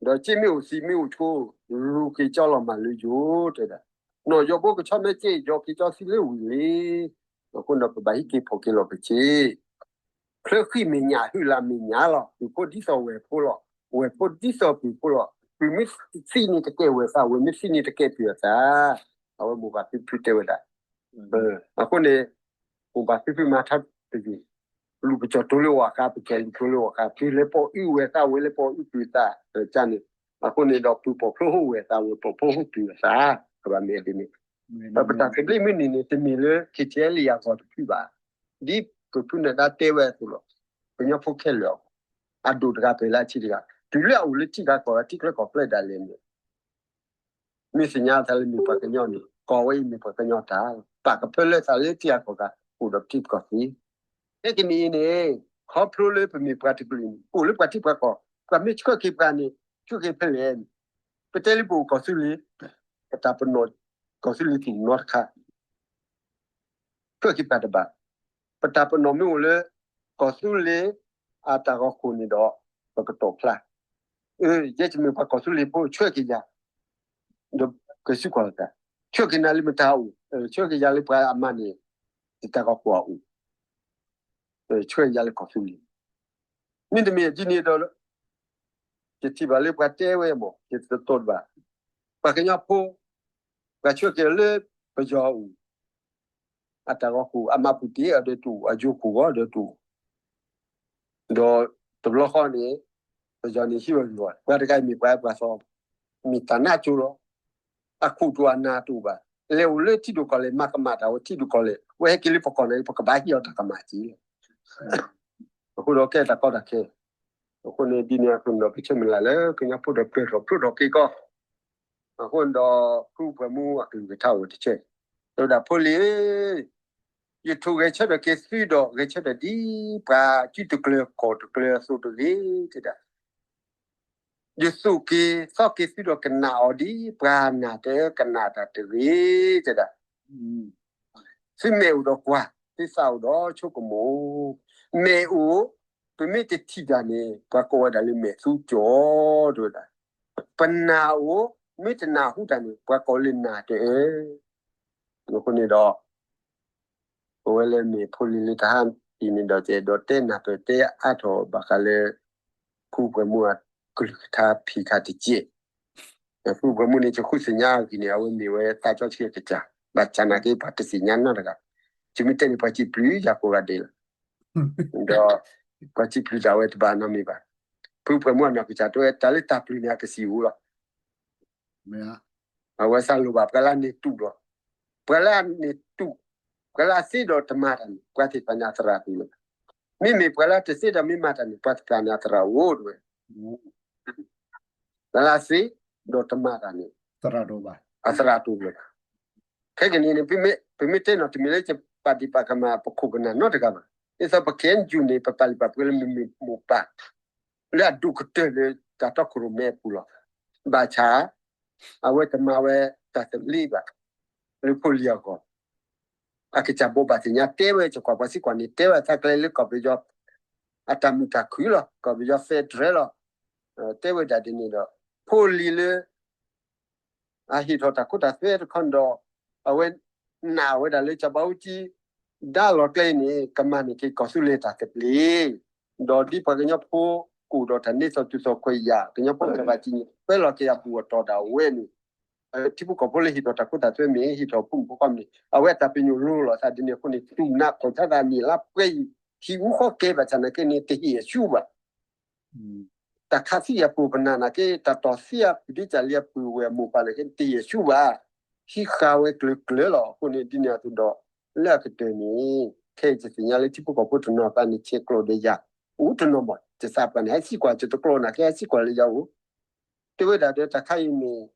ဒီးစ့မ့ၢ်အိၣ်သံးမ့ၢ်အိၣ်ဆိ, လူၤက့ၤကၠီလီၤမၢ်လၢယိၤတဲဒၣ်. နီၢ်ယီၤဘိကဆီမဲာ်က့ ယီၤက့ၤကၠီသံလၢဝံၤလံ. အဃိဒီးပဘၣ်ဟံးက့ၤဖီၣ်က့ၤလီၤပဆ့. ချၢဃံမဲာ်ညါ ဟုၣ်လၢ်မဲာ်ညါလီၤ. ပုၢ်ဖိဒ်သိးဝဲၢ်ဖိလီၤ. ဝဲၢ်ဖိဒ်သိးပုၢ်ဖိလီၤ. ပုၢ်မ့ၢ်သံန့ၣ်တကဲဝဲၢ်သး, ဝဲၢ်မ့ၢ်သံန့ၣ်တကဲပုၢ်အသး. အဝဲမိၢ်ပၢ်ဖံဖုတဲဝဲဒၣ် အဃိန့ၣ် မိၢ်ပၢ်ဖံဖုမၤထါတဂ့ၤ, လူၤပကၠီၣ်တိၤလၢဝဲၢ်ဃါ, ပကၠီၣ်လူၤတိၤလၢဝဲၢ်ဃါ, ပုၢ်လဲၤပိာ်အုၣ်ဝဲၢ်သး, ဝဲၤလဲၤပိာ်အုၣ်ပုၢ်သး, ကန့ၣ်. အဃိန့ၣ်ဒီးပုၢ်ပိာ်ဖျိအိၣ်ဝဲၢ်သး, ဝဲၤပိာ်ဖျိအိၣ်ပုၢ်အသး, ကဘၣ်မ့ၢ်ဒ်န့ၣ်. ဒီးပတၢ်သဘျ့မုၢ်နံၤန့ၣ် တမ့ၢ်လၢ ခ့ၣ်ထံလံယၤဂီၤတဖုဘၣ်. ဒ်ပဖုနၢၤဒါတဲဝဲအသိးလီၤ. ကညီဖိခဲလၢာ်အဂီၢ်, အဒိၣ်တဂၤပှဲၤလၢအဆံးတဂၤ, တုၤလၢအအိၣ်လၢထံဂၤကီၢ်ဂၤ ထံချၢကီၢ်ချၢဒၣ်လဲာ်န့ၣ် မ့ၢ်သ့ၣ်ညါအသးလၢမ့ၢ်ပှၤကညီန့ၣ် ကီၢ်ဝဲအံၤမ့ၢ်ပှၤကညီတၢ်, ပာ်ကဖၢလၢသးလၢထံဂၤကီၢ်ဂၤ အိၣ်ဒီးထံကီၢ်သ့. ဖဲကနံၣ်အံၤန့ၣ် ခီဖျိလၢပမ့ၢ်ပှၤတကလုာ်န့ၣ် အိၣ်လၢပှၤထံပှၤကီၢ်, ပှၤမ့ၢ်ဆှၢက့ၤပှၤန့ၣ် ဆှၢက့ၤဖဲလဲၣ်န့ၣ်, ပတဲလၢပအိၣ်ကီၢ်သူလ့ၤ, ပတၢ်ပနီၣ်ကီၢ်သူလ့ၤသ့ၣ်နီတခါ ဆှၢက့ၤပှၤတဘၣ်. ပတၢ်ပနီၣ်မ့ၢ်အိၣ်လၢ ကီၢ်သူလ့ၤအတၢ်ဂီၤခိၣ်န့ၣ်ဒီး ပကတီၢ်ဖျါ. အၢ ယဲယမ့ၢ်ပှၤကီၢ်သူလ့ၤဖိ ဆှၢက့ၤယၤ, ဒီးကစူးကွၢ်လီၤတၢ်, ဆှၢက့ၤနၤလၢမတၤအိၣ်, ဆှၢက့ၤယၤလၢပှၤအမါန့ၣ် ယတၢ်ဂီၤခိၣ်အအိၣ်, ဆှၢယၤလၢကီၢ်သူလ့ၤ. မ့တမ့ၢ်ဒ်န့ၣ်ဒီး ယထံၣ်ဘၣ်လၢပှၤတဲဝဲမး ယတတီတဘၣ်, ပှၤကညီဖိ ပှၤဆှၢက့ၤလၢပယီၤအအိၣ်, အတၢ်ဂီၤခိၣ် အမါပူၤတ့ၢ်အီၤဒီးတအိၣ်, အယိၤခိၣ်ဂီၤဒီးတအိၣ်, ဒီးတဘျီဃီန့ၣ် ပယီၤန့ၣ်ဟံးဝဲဂ့ၤဂီၤ, ပှၤတဂၤအံၤမ့ၢ်ပှၤပှၤသီ, မ့ၢ်တၢ်နးကၠိလီၤ. အခိၣ်တအိၣ်အနၢ်တအိၣ်ဘၣ်, လဲၤအိၣ်လၢထံဒိၣ်ကီၢ်လဲၢ် မၤကမၣ်တၢ်ဝဲထံဒိၣ်ကီၢ်လဲၢ်, ဝဲဟဲက့ၤလၢပကီၢ်န့ၣ် ပကဘၣ်ဟံးအီၤတၢ်ကမၣ်က့ၤလီၤ. အဃိဒီးကဲတၢ်ကီတၢ်ခဲ, အဃိန့ၣ်ဒ်န့ၣ်အသိးဒီး ပဆၢမုၢ်လၢ်လၢကညီဖိဒီးပျၢၤထီၣ်ဖျိထီၣ်က့ၤကီး, အဃိန့ၣ်ဒီး ဖုပှၤမူအကလုၢ်ကထါအိၣ်တဆၢ, တဲဝဲဒၣ်ဖိလံၤဧၢ, ယထိၣ်ဂဲၤဆၢထၢၣ်က့ၤသုဒီး ဂဲၤဆၢထၢၣ်ဒ်ပှၤစုတကျၢၤကီၢ်တကျၢၤအသိးတဂ့ၤ, တဲဒၣ် ယသူၣ်က့ၤသီက့ၤသုဒီးကနၣ်အီၤဒ်ပှၤနာ်တၢ်ကနၣ်တၢ်တဂ့ၤ, တဲဒၣ် သုမဲာ်အိၣ်ဒီးကွၢ်, သုသးအိၣ်ဒီးဆိကမိၣ်, မဲာ်အိၣ်, ပမ့ၢ်တထံၣ်တၢ်န့ၣ် ပှၤကိးဝဲဒၣ်လၢမဲာ်သူကၠီ, တဲဝဲဒၣ်, ပနၢ်အိၣ်, မ့ၢ်တနၢ်ဟူတၢ်န့ၣ် ပှၤကိးလၢနၢ်တအၢ. အဃိန့ၣ်ဒီး ပဝဲလၢမ့ၢ်ဖိလံၤလၢတဟါအံၤန့ၣ်ဒီး ယအဲၣ်ဒိးတဲနၢ်ပၢၢ်တဲအါထီၣ်ဘၣ်ဃးလၢ ဖုပှၤမူအကလုၢ်ကထါဖံးခါတက့ၢ်. ဖုပှၤမူန့ၣ် ယဃုသ့ၣ်ညါအဂ့ၢ်န့ၣ် အဝဲမ့ၢ်ဝဲသးစီဆှံအကစၢ်, ဘၣ်ဆၣ်နာ်က့ ပှၤတသ့ၣ်ညါနီတဂၤ, ယမ့ၢ်တဲန့ၣ် ပှၤစံးပျုၢ်ယၤကိးဂၤဒဲးလီၤ. ဒီး ပှၤစံးပျုၢ်တၢ်ဝဲတဘၣ်နီတမံၤဘၣ်. ဖုပှၤမူအနီၢ်ကစၢ်တဲဝဲ တၢ်လၢတၢ်ပျုၢ်န့ၣ် အကစံးဝဲလီၤ. အဝဲစးလိာ်ဘၣ် ပှၤလၢအန့ၢ်တူၢ်ဒီး, ပှၤလၢအန့ၢ်တူၢ်, ပှၤလၢအသ့ဒီးတမၤတၢ်န့ၣ် ပှၤသ့ၣ်တဖၣ်န့ၣ်အသရၣ်တူၢ်လီၤ. မ့မ့ၢ်ပှၤလၢတသ့ဒီးမ့ၢ်မၤတၢ်န့ၣ် ပှၤသ့ၣ်တဖၣ်န့ၣ်အသရၣ်အိၣ်တဝဲ, ပှၤလၢအသ့ဒီးတမၤတၢ်န့ၣ် အသရၣ်တူၢ်လီၤ. ခဲကနံၣ်န့ၣ် ပမ့ၢ်တဲနီၣ်တမံၤလၢ ယပာ်ဒံးပာ်ကမၣ်ပခိၣ်ပနၢ်နီတဂၤဘၣ်. ဒ်သိးပ KNU န့ၣ် ပပာ်လုၢ်ပာ်ပှ့ၤလၢမ့မ့ၢ်မိၢ်ပၢ် လၢအဒိၣ်ကတၢၢ်လၢတၢ်တီခိၣ်ရိၣ်မဲအပူၤလီၤ. ဘၣ်ဆၣ် အဝဲတမၤဝဲတၢ်သဘျ့ဘၣ်. လၢဖိလံၤအဂီၢ် အကစၢ်ဘိးဘၣ်သ့ၣ်ညါတဲဝဲ ကကွၢ်ပှၤစ့ၢ်ကီးန့ၣ် တဲဝဲသးကျဲလၢကီၢ်ပယီၤ အတၢ်မုာ်တၢ်ခုၣ်လီၤ. ကီၢ်ပယီၤ federal လီၤ. တဲဝဲဒၣ်ဒ်န့ၣ်ဒီး ဖိလံၤလၢ အဟ့ၣ်ထီၣ်တၢ်ခိတၢ်သွဲတခီဒီး အဝဲနာ်ဝဲဒၣ်လၢစီၤဘးအူကၠံ ဒါလီၤကျဲအံၤန့ၣ် ကမၤန့ၢ်က့ၤကီၢ်သူလ့ၤတၢ်သဘျ့, ဒီးဒ်ပှၤကညီဖိကအိၣ်ဒီးတၢ်န့ၢ်သီၣ်တုၤသီၣ်ခွဲးယာ် ကညီဖိတၢ်ဘၣ်တံာ်န့ၣ် ပၢလီၤက့ၤအဘူၣ်အတီၢ်ဒၣ်ဝဲန့ၣ် ထံဖိကီၢ်ဖိလၢဟ့ၣ်ထီၣ်တၢ်ခိတၢ်သွဲမ့ၢ်ဂ့ၤ ဟ့ၣ်ထီၣ်ဖိမုၣ်ဖိခွါမ့ၢ်ဂ့ၤ အဝဲအတၢ်ပညိၣ်လိၤလိာ်သးဒ်န့ၣ်အဃိန့ၣ် တူၢ်နးခီၣ်ဆါသးနံၣ်လါပှဲၤအံၤ ဟံၣ်အူဃီကဲဘၣ်ဆၣ်နာ်က့န့ၣ် တဟ့ၣ်အဆူၣ်ဘၣ် တၢ်ခးသံအပူၤပနၢ်နာ်က့ တၢ်တီၢ်သံအပဒံကၢ်လံအပူၤဝဲၢ်အမိၢ်ပၢ်နာ်က့ တဟ့ၣ်အဆူၣ်ဘၣ်. ဟံးဃာ်ဝဲကျၢၤကျၢၤလီၤ. အဃိန့ၣ် ဒ်န့ၣ်အသိးဒီး လၢအကတၢၢ်န့ၣ် ခဲအံၤယသ့ၣ်ညါလၢထံဖိကီၢ်ဖိတနီၤကျါန့ၣ် ဆဲးကျိးဒီးယၤ အိၣ်တနီၤမး ယသးပှၢ်န့ၣ် ဟဲစံးကွၢ်ယတကျိးနာ်က့ ဟဲစံးကွၢ်လၢယၤအိၣ် တဲဝဲဒၣ်ဒီးတၢ်ခါအံၤမ့ၢ်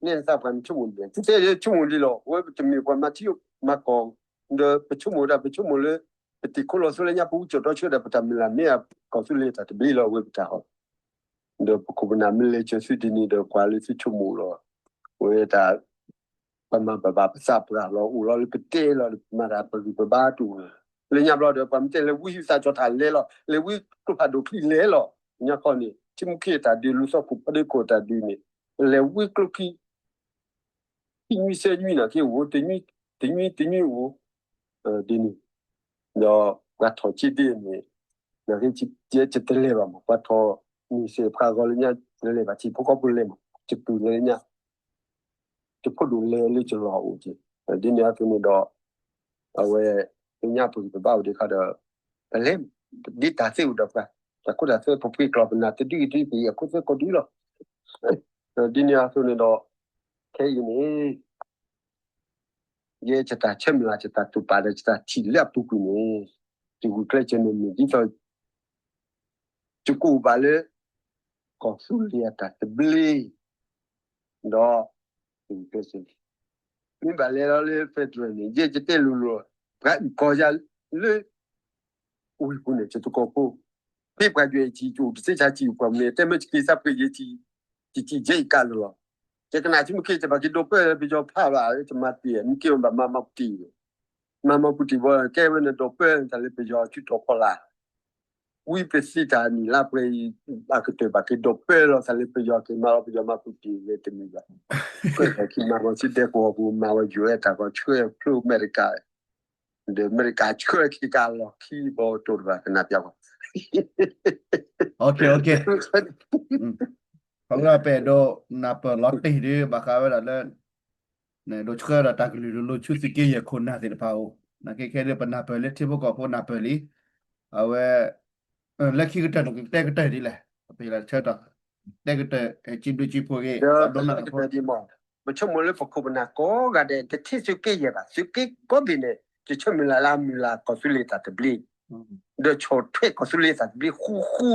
နဲနသးပှၢ်နဆိကမိၣ်ဒ်လဲၣ် သုတဲလၢဆိကမိၣ်လံလီၤ. ဝဲပတမ့ၢ်ပှၤမၤထံမၤကီၢ် ဒီးပဆိကမိၣ်ဒၣ် ပဆိကမိၣ်လၢ ပတံၤခိၣ်လီၤဆိလၢညါ ပဝံစိာ်တီဆှၢဒၣ် ပတၢ်မုၢ်လၢ်မ့ၢ်အကီၢ်သူလ့ၤတၢ်သဘျ့လီၤ ဝဲပတၢ်ဟီ ဒီးပခိၣ်ပနၢ်မ့ၢ်လဲၤစၢၤသုဒ်န့ၣ်ဒီး ပှၤလၢသုဆိကမိၣ်လီၤ. ဝဲတၢ် ပမၤဘၣ်ဘၣ်ပသးပှၢ်လီၤ အိၣ်လီၤလၢပတဲလီၤဒီး ပမၤတၢ်ပဂံၢ်ပဘါတအိၣ် လၢညါဘျီဒီး ပှၤမ့ၢ်တဲလဲၤဝံဟံၣ်သးကၠီၤထၣ်လဲၤလီၤ လဲၤဝံကျိဖးဒိၣ်ချံလဲၤလီၤ ညါခီန့ၣ် ထံမူခံအတၢ်ဒုး လူၤသီခိၣ်ဖီဒ့ခိၣ်အတၢ်ဒုးန့ၣ် လဲၤဝံကျိခံ ခံနွံသၢနွံနာ်က့အိၣ် တနွံတနွံအိၣ် ဒ်န့ၣ် ဒီးပှၤထီၣ်က့ဒ်န့ၣ် နာ်က့ ယတလဲၤဘၣ်မး ပှၤထီၣ်န့ၢ်စ့ၢ်ပှၤဂီၤလၢညါ တလဲၤဘၣ် ထံဖိကီၢ်ဖိလဲၤမး တပူၤလဲၤလၢညါ တဖိဒိၣ်လဲၤလၢကလီၤအိၣ်က့ ဒ်န့ၣ်အသိးန့ၣ်ဒီး အဝဲ လၢညါပဂံၢ်ပဘါအိၣ်ဒံးခါဒီး ပလဲၤ ဒ်တၢ်သ့အိၣ်ဒီးပှၤ တၢ်ခိတၢ်သွဲပပှ့ၤကျီၢ်ပနၢ်တဒုအံၤဒ်ပအံၤ အခိသွဲကီၢ်ဒ်လီၤ. ဒ်န့ၣ်အသိးန့ၣ်ဒီး ခဲအံၤန့ၣ် ယဲယတၢ်ဆၢမုၢ်လၢ် ယတၢ်တိာ်ပာ်ဒီးယတၢ်ထံၣ်လၢအပူၤကွံာ်န့ၣ် ယဂုာ်ကျဲးစၢးန့ၣ်မ့ၢ်ဒ်သိး ယကအိၣ်ဘၣ်လၢ ကီၢ်သူလ့ၤအတၢ်သဘျ့ ဒီး ယဂုာ်ကျဲးစၢး မ့ၢ်ဘၣ်လဲၤလီၤလၢ federal န့ၣ် ယဲယတဲလိၤလိၤ ပှၤအုၣ်ကီၤယၤလၢ ဝ့ၢ်ပူၤန့ၣ် ယတကိးဖိ ဖဲပှၤယွဲၢ်ယစံၣ် ယအိၣ်တသ့ဆါစံၣ်ပှၤမနုၤ တဲမ့ၢ်ယက့ၤသးပှ့ၤယဲၢ်စံၣ် ယစံၣ်ယဲၢ်အံၤကးလၢာ်လီၤ. ယကနၣ်ထံမုၢ်က့ၤ ယဘၣ်က့ၤဒိးပၢၢ်လၢပယီၤဖးဘၣ် ယမ့ၢ်က့ၤအီၤဘၣ်မၤမၤပူၤတံၢ် မၤမၤပူၤတံၢ်ဘၣ် ကဲဝဲန့ၣ်ဒိးပၢၢ်တၢ်လၢပယီၤဆူတီၤဖီလာ် ဝံပသံတၢ်နံၣ်လါပှဲၤအံၤ အကတၢၢ်ဘၣ်က့ၤဒိးပၢၢ်လီၤတၢ်လၢပယီၤက့ၤမၤလီၤပယီၤမၤပူၤတံၢ်လၢတမံၤဘၣ် ပၢၢ်ထီၣ်ခံမၤဂီၤဆူဒဲကဝီၤပူၤ မၤဝဲယွဲၢ်တၢ်ဂီၤဆှၢဖျိအမဲရကၤ ဒီးအမဲရကၤဆှၢခံကလီၤခံဘီတိၢ်တဘၣ်ကနၣ်ပျးကွၢ် ပဝဲပအဲၣ်ဒိးနၢ်ပၢၢ်လီၤတံၢ်ဒ် ဘၣ်ဃးဝဲဒၣ်လၢ ဒိးဆှၢဒီးတၢ်ကလုၢ်လိၤလိၤဆူသုးက့ယဲၢ်ခိၣ်နၢ်သ့ၣ်တဖၣ်အအိၣ် နာ်က့ခဲဒ်ပနၢ်ပၢၢ်လၢထံဖိကီၢ်ဖိနၢ်ပၢၢ်လံ အဝဲ လၢခံကတၢၢ်န့ၣ် ကတဲကတၢၢ်ဒ်လဲၣ် ပယီၤလၢဆၢထီၣ် တဲကတၢၢ် ကံဘျုးကံဖှိၣ်ဂ့ၤ ဒိကနၣ်တၢ်ဖိ ပဆိကမိၣ်လၢပခိၣ်ပနၢ်ကိးဂၤဒဲး တထံၣ်သုးက့ယဲၢ်ဘၣ် သုးက့ကိးဘ့ၣ်န့ၣ် ယဆၢမုၢ်လၢ်လၢအမုၢ်လၢ်ကီၢ်သူလ့ၤတၢ်သဘျ့ ဒီးဆီၣ်ထွဲကီၢ်သူလ့ၤတၢ်သဘျ့ဃူဃူ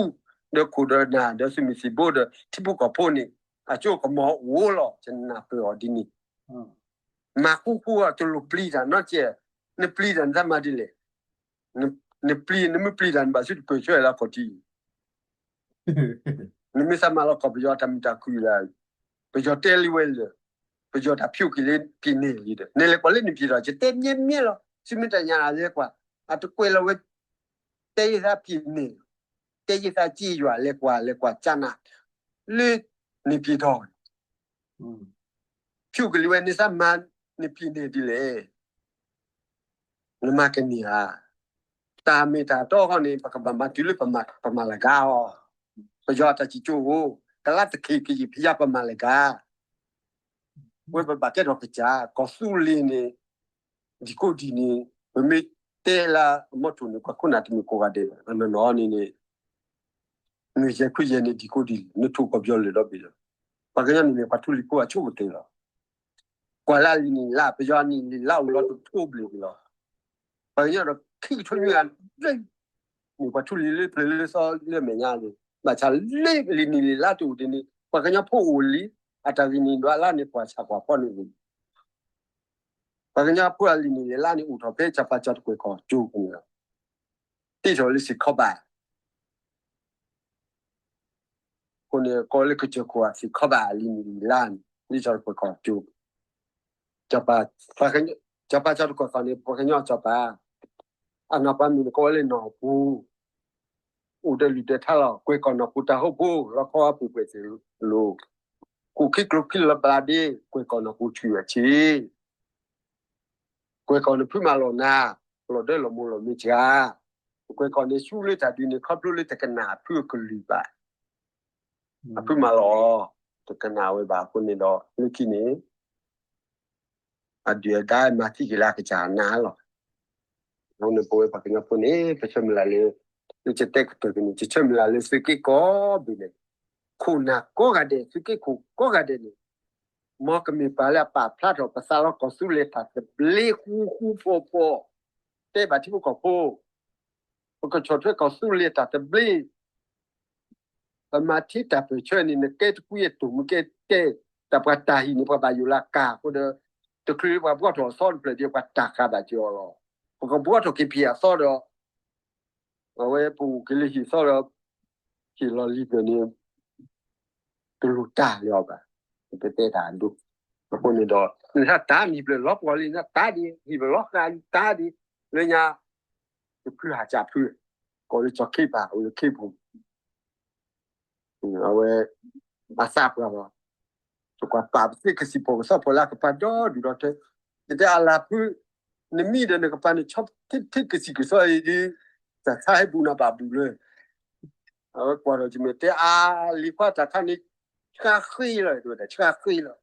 ဒီးခိၣ်ဒီးနၢ်ဒီးသုးမုၢ်သံၣ်ဘိဒီးထံဖိကီၢ်ဖိန့ၣ် အစိကမီၤအိၣ်လီၤ ယနၢ်ပၢၢ်အီၤဒ်န့ၣ် မၤဃူဃူအီၤတလိၣ်ပျံၤတၢ်နီတစဲး နပျံၤတၢ်နသးမၤဒ်လဲၣ် နပျံၤ နမ့ၢ်ပျံၤတၢ်နဘၣ်ဆူတပၢၢ်ဆၢလၢအခီၣ်ထံး နမ့ၢ်သးမၤလီၤကီၢ်ပယီၤတၢ်မုာ်တၢ်ခုၣ်လၢ ပယီၤတဲလံဝဲလၢ ပယီၤတၢ်ဖျိက့ၤလၢပျံၤန့ၢ်လံဒီး နလဲၤကွၢ်လၢနပျံၤဒီး ယတဲမြဲမြဲလီၤ သုမ့ၢ်တၢ်ညါလဲၤကွၢ် အတကွဲးလီၤဝဲ တဲယသးပျံၤန့ၢ် တဲယသးစ့ယွၤလဲၤကွၢ် လဲၤကွၢ်ကၠနၤ လၢနပျံၤဒီး ဖျိက့ၤလံဝဲ နသးမၤနပျံၤန့ၢ်ဒ်လဲၣ် နမၤကန့ၢ်ဧါ တၢ်မ့ၢ်တၢ်တီဃီန့ၣ် ပကဘၣ်မၤတုၤလၢပမၤလၢၤဂၤအီၤ, ပယီၤတၢ်စံၣ်ကၠိဧိၤ, ကလါတခ့ၣ်ကယံာ်ဖယါပမၤလၢၤဂၤ, ဝဲပဘၣ်ကဲထီၣ်ကစၢ် ကီၢ်သူလ့ၤန့ၣ် ဒံၣ်ကိၣ်ဒံၣ်န့ၣ် ပမ့ၢ်တဲလၢအမီထိၣ်န့ၣ် ပှၤခိၣ်နၢ်တမ့ၢ်ကိးဂၤဒဲးဘၣ်, အနီၢ်နီၢ်န့ၣ်န့ၣ် နွံယဲၢ်ခွံယဲၢ်န့ၣ် ဒံၣ်ကိၣ်ဒံၣ် နထိၣ်ကီၢ်ပယီၤလၢာ်ဒီဘ့ၣ်လီၤ. ပှၤကညီန့ၣ်မ့ၢ်ပှၤထူလံၤဖိအဆိကတၢၢ်လီၤ. ကွၢ်လၢလံာ်နံၣ်လါ ပယီၤနံၣ်လံာ်လါအိၣ်လီၤတထိဘျဲၣ်လီၤ. ပှၤကညီဒီးခံကထိနွံဂၤလၢ မ့ၢ်ပှၤထူလံၤလၢပျၢၤလၢစီလၢအမဲာ်ညါန့ၣ် ဘၣ်ဆၣ်လၢလံာ်နံၣ်လံာ်လါတအိၣ်ဒ်န့ၣ် ပှၤကညီဖိအိၣ်လံ, အတၢ်ဂံၢ်နံၣ်ဒွးလါန့ၣ် ပှၤဆၣ်ကွၢ်ဖီန့ၣ်ဂ့ၤ ပှၤကညီဖိအလံာ်နံၣ်လံာ်လါန့ၣ် အိၣ်ထီၣ်ဖဲစီၤပၤစီၤတကွဲၢ်ကီၢ်ကၠိန့ၣ်လီၤ. တ့ထီၣ်လၢသ့ၣ်ခီဘၣ်, အဃိန့ၣ် ကိးလၢကစၢၢ်ခိၣ်အသ့ၣ်ခီဘၣ်အလံာ်နံၣ်လံာ်လါန့ၣ် လၢစီၤတကွဲၢ်ကီၢ်ကၠိ စီၤပၤ, စီၤပၤစီၤတကီၢ်သီန့ၣ် ပှၤကညီစီၤပၤ, အနီၢ်ပၤမုၣ်န့ၣ်ကိးဝဲလၢနီၢ်ပူၤ, အိၣ်ဒီးလုၢ်ဒီးထါလီၤ. ကွဲၢ်ကီၢ်နီၢ်ပူၤတၢ်ဟိဖိ လီခီအပူၤကွဲးသ့ၣ်လိၤ, ကူၣ်ခံကျိၤခံလၢဘျးဒ့, ကွဲၢ်ကီၢ်နီၢ်ပူၤဆူၣ်အဆံး, ကွဲၢ်ကီၢ်နဖုမၤလီၢ်နၤ, လီၤဒၢလီၤမိၢ်လီၤမ့ၢ်စှၤ, ကွဲၢ်ကီၢ်န့ၣ်ဆူလၢတၢ်ဒုးန့ၣ် ခီဖျိလၢတကနၣ်အဖုအကလုၢ်ဘၣ်, အဖုမၤလီၢ်, တကနၣ်ဝဲဘၣ်အဃိန့ၣ်ဒီး လၢခံန့ၣ် အဒုၣ်အဒါမၤသံက့ၤလၢအကစၢ်အနါလီၤ. အဃိန့ၣ် ပဝဲပှၤကညီဖိန့ၣ် ပဆၢမုၢ်လၢ်လၢ လၢယတဲကတၢၢ်ကန့ၣ် ယဆၢမုၢ်လၢ်လၢသုးက့ကိးဘ့ၣ်ဒဲး, ခိၣ်နၢ်ကိးဂၤဒဲး သုးက့ခိၣ်ကိးဂၤဒဲးန့ၣ် မ်ကမ့ၢ်ပှၤလၢအပာ်ဖျါထီၣ်ပသးလီၤ ကီၢ်သူလ့ၤတၢ်သဘျ့ဃူဃူဖိးဖိး, တဲဘၣ်ထံဖိကီၢ်ဖိ, ပကဆီၣ်ထွဲကီၢ်သူလ့ၤတၢ်သဘျ့ ပမၤထံတၢ်ပၢၢ်ဆၢန့ၣ် နကဲတကွံအတိၢ်မူကဲတဲ, တၢ်ပှၤတၢ်ဟံၣ်န့ၣ် ပှၤဘၣ်ယိၣ်လၢကၢ်အဃိဒီး တချုးလၢပှၤဘှီထီၣ်အသီတဖျၢၣ်ဒီး ပှၤတၢ်ဃာ်ဘၣ်က့ၤအီၤလီၤ. ပကဘှီထီၣ်က့ၤဖံးအသီဒီး အဝဲပအိၣ်က့ၤလၢဟံၣ်သီဒီး ဟ့ၣ်လီၤလံၤဖျၢၣ်န့ၣ် တလိၣ်တၢ်လၢအီၤဘၣ်, ပတဲတၢ်အဒိ. အဃိန့ၣ်ဒီး နတၢ်တၢ်န့ၣ်ဖျၢၣ်လီၤပှီၢ်လံ နတၢ်ဒံး ဟံၣ်ဖျၢၣ်လီၤဃာ်လံတၢ်ဒံး လၢညါ တဖုဟးစၢ်ဖု, ကိးလၢကၠီၤခ့ပာ် အိၣ်လၢခ့ပူၤ အဝဲ အသးပှၢ်လီၤ. ပကွၢ်ပာ်ပသ့ကစံၣ်ဖီၣ်ကစီၣ်ဖီၣ်လၢအကပၤဒီဒူၣ်ဒီးတဲ, ယတဲအလၤဖု, နမံဒီးနကပၤန့ၣ် ဆီထံကစံၣ်ကစီၣ်အံၤဒ် တၢ်ဆါဟဲဘူးနၤဘၣ်ဘူးလၢ အဝဲကွၢ်ဒီး ယမ့ၢ်တဲအါ လံၤခွါတၢ်ခါန့ၣ် ဆှါဃ့လီၤ တဲဝဲဒၣ် ဆှါဃ့လီၤ.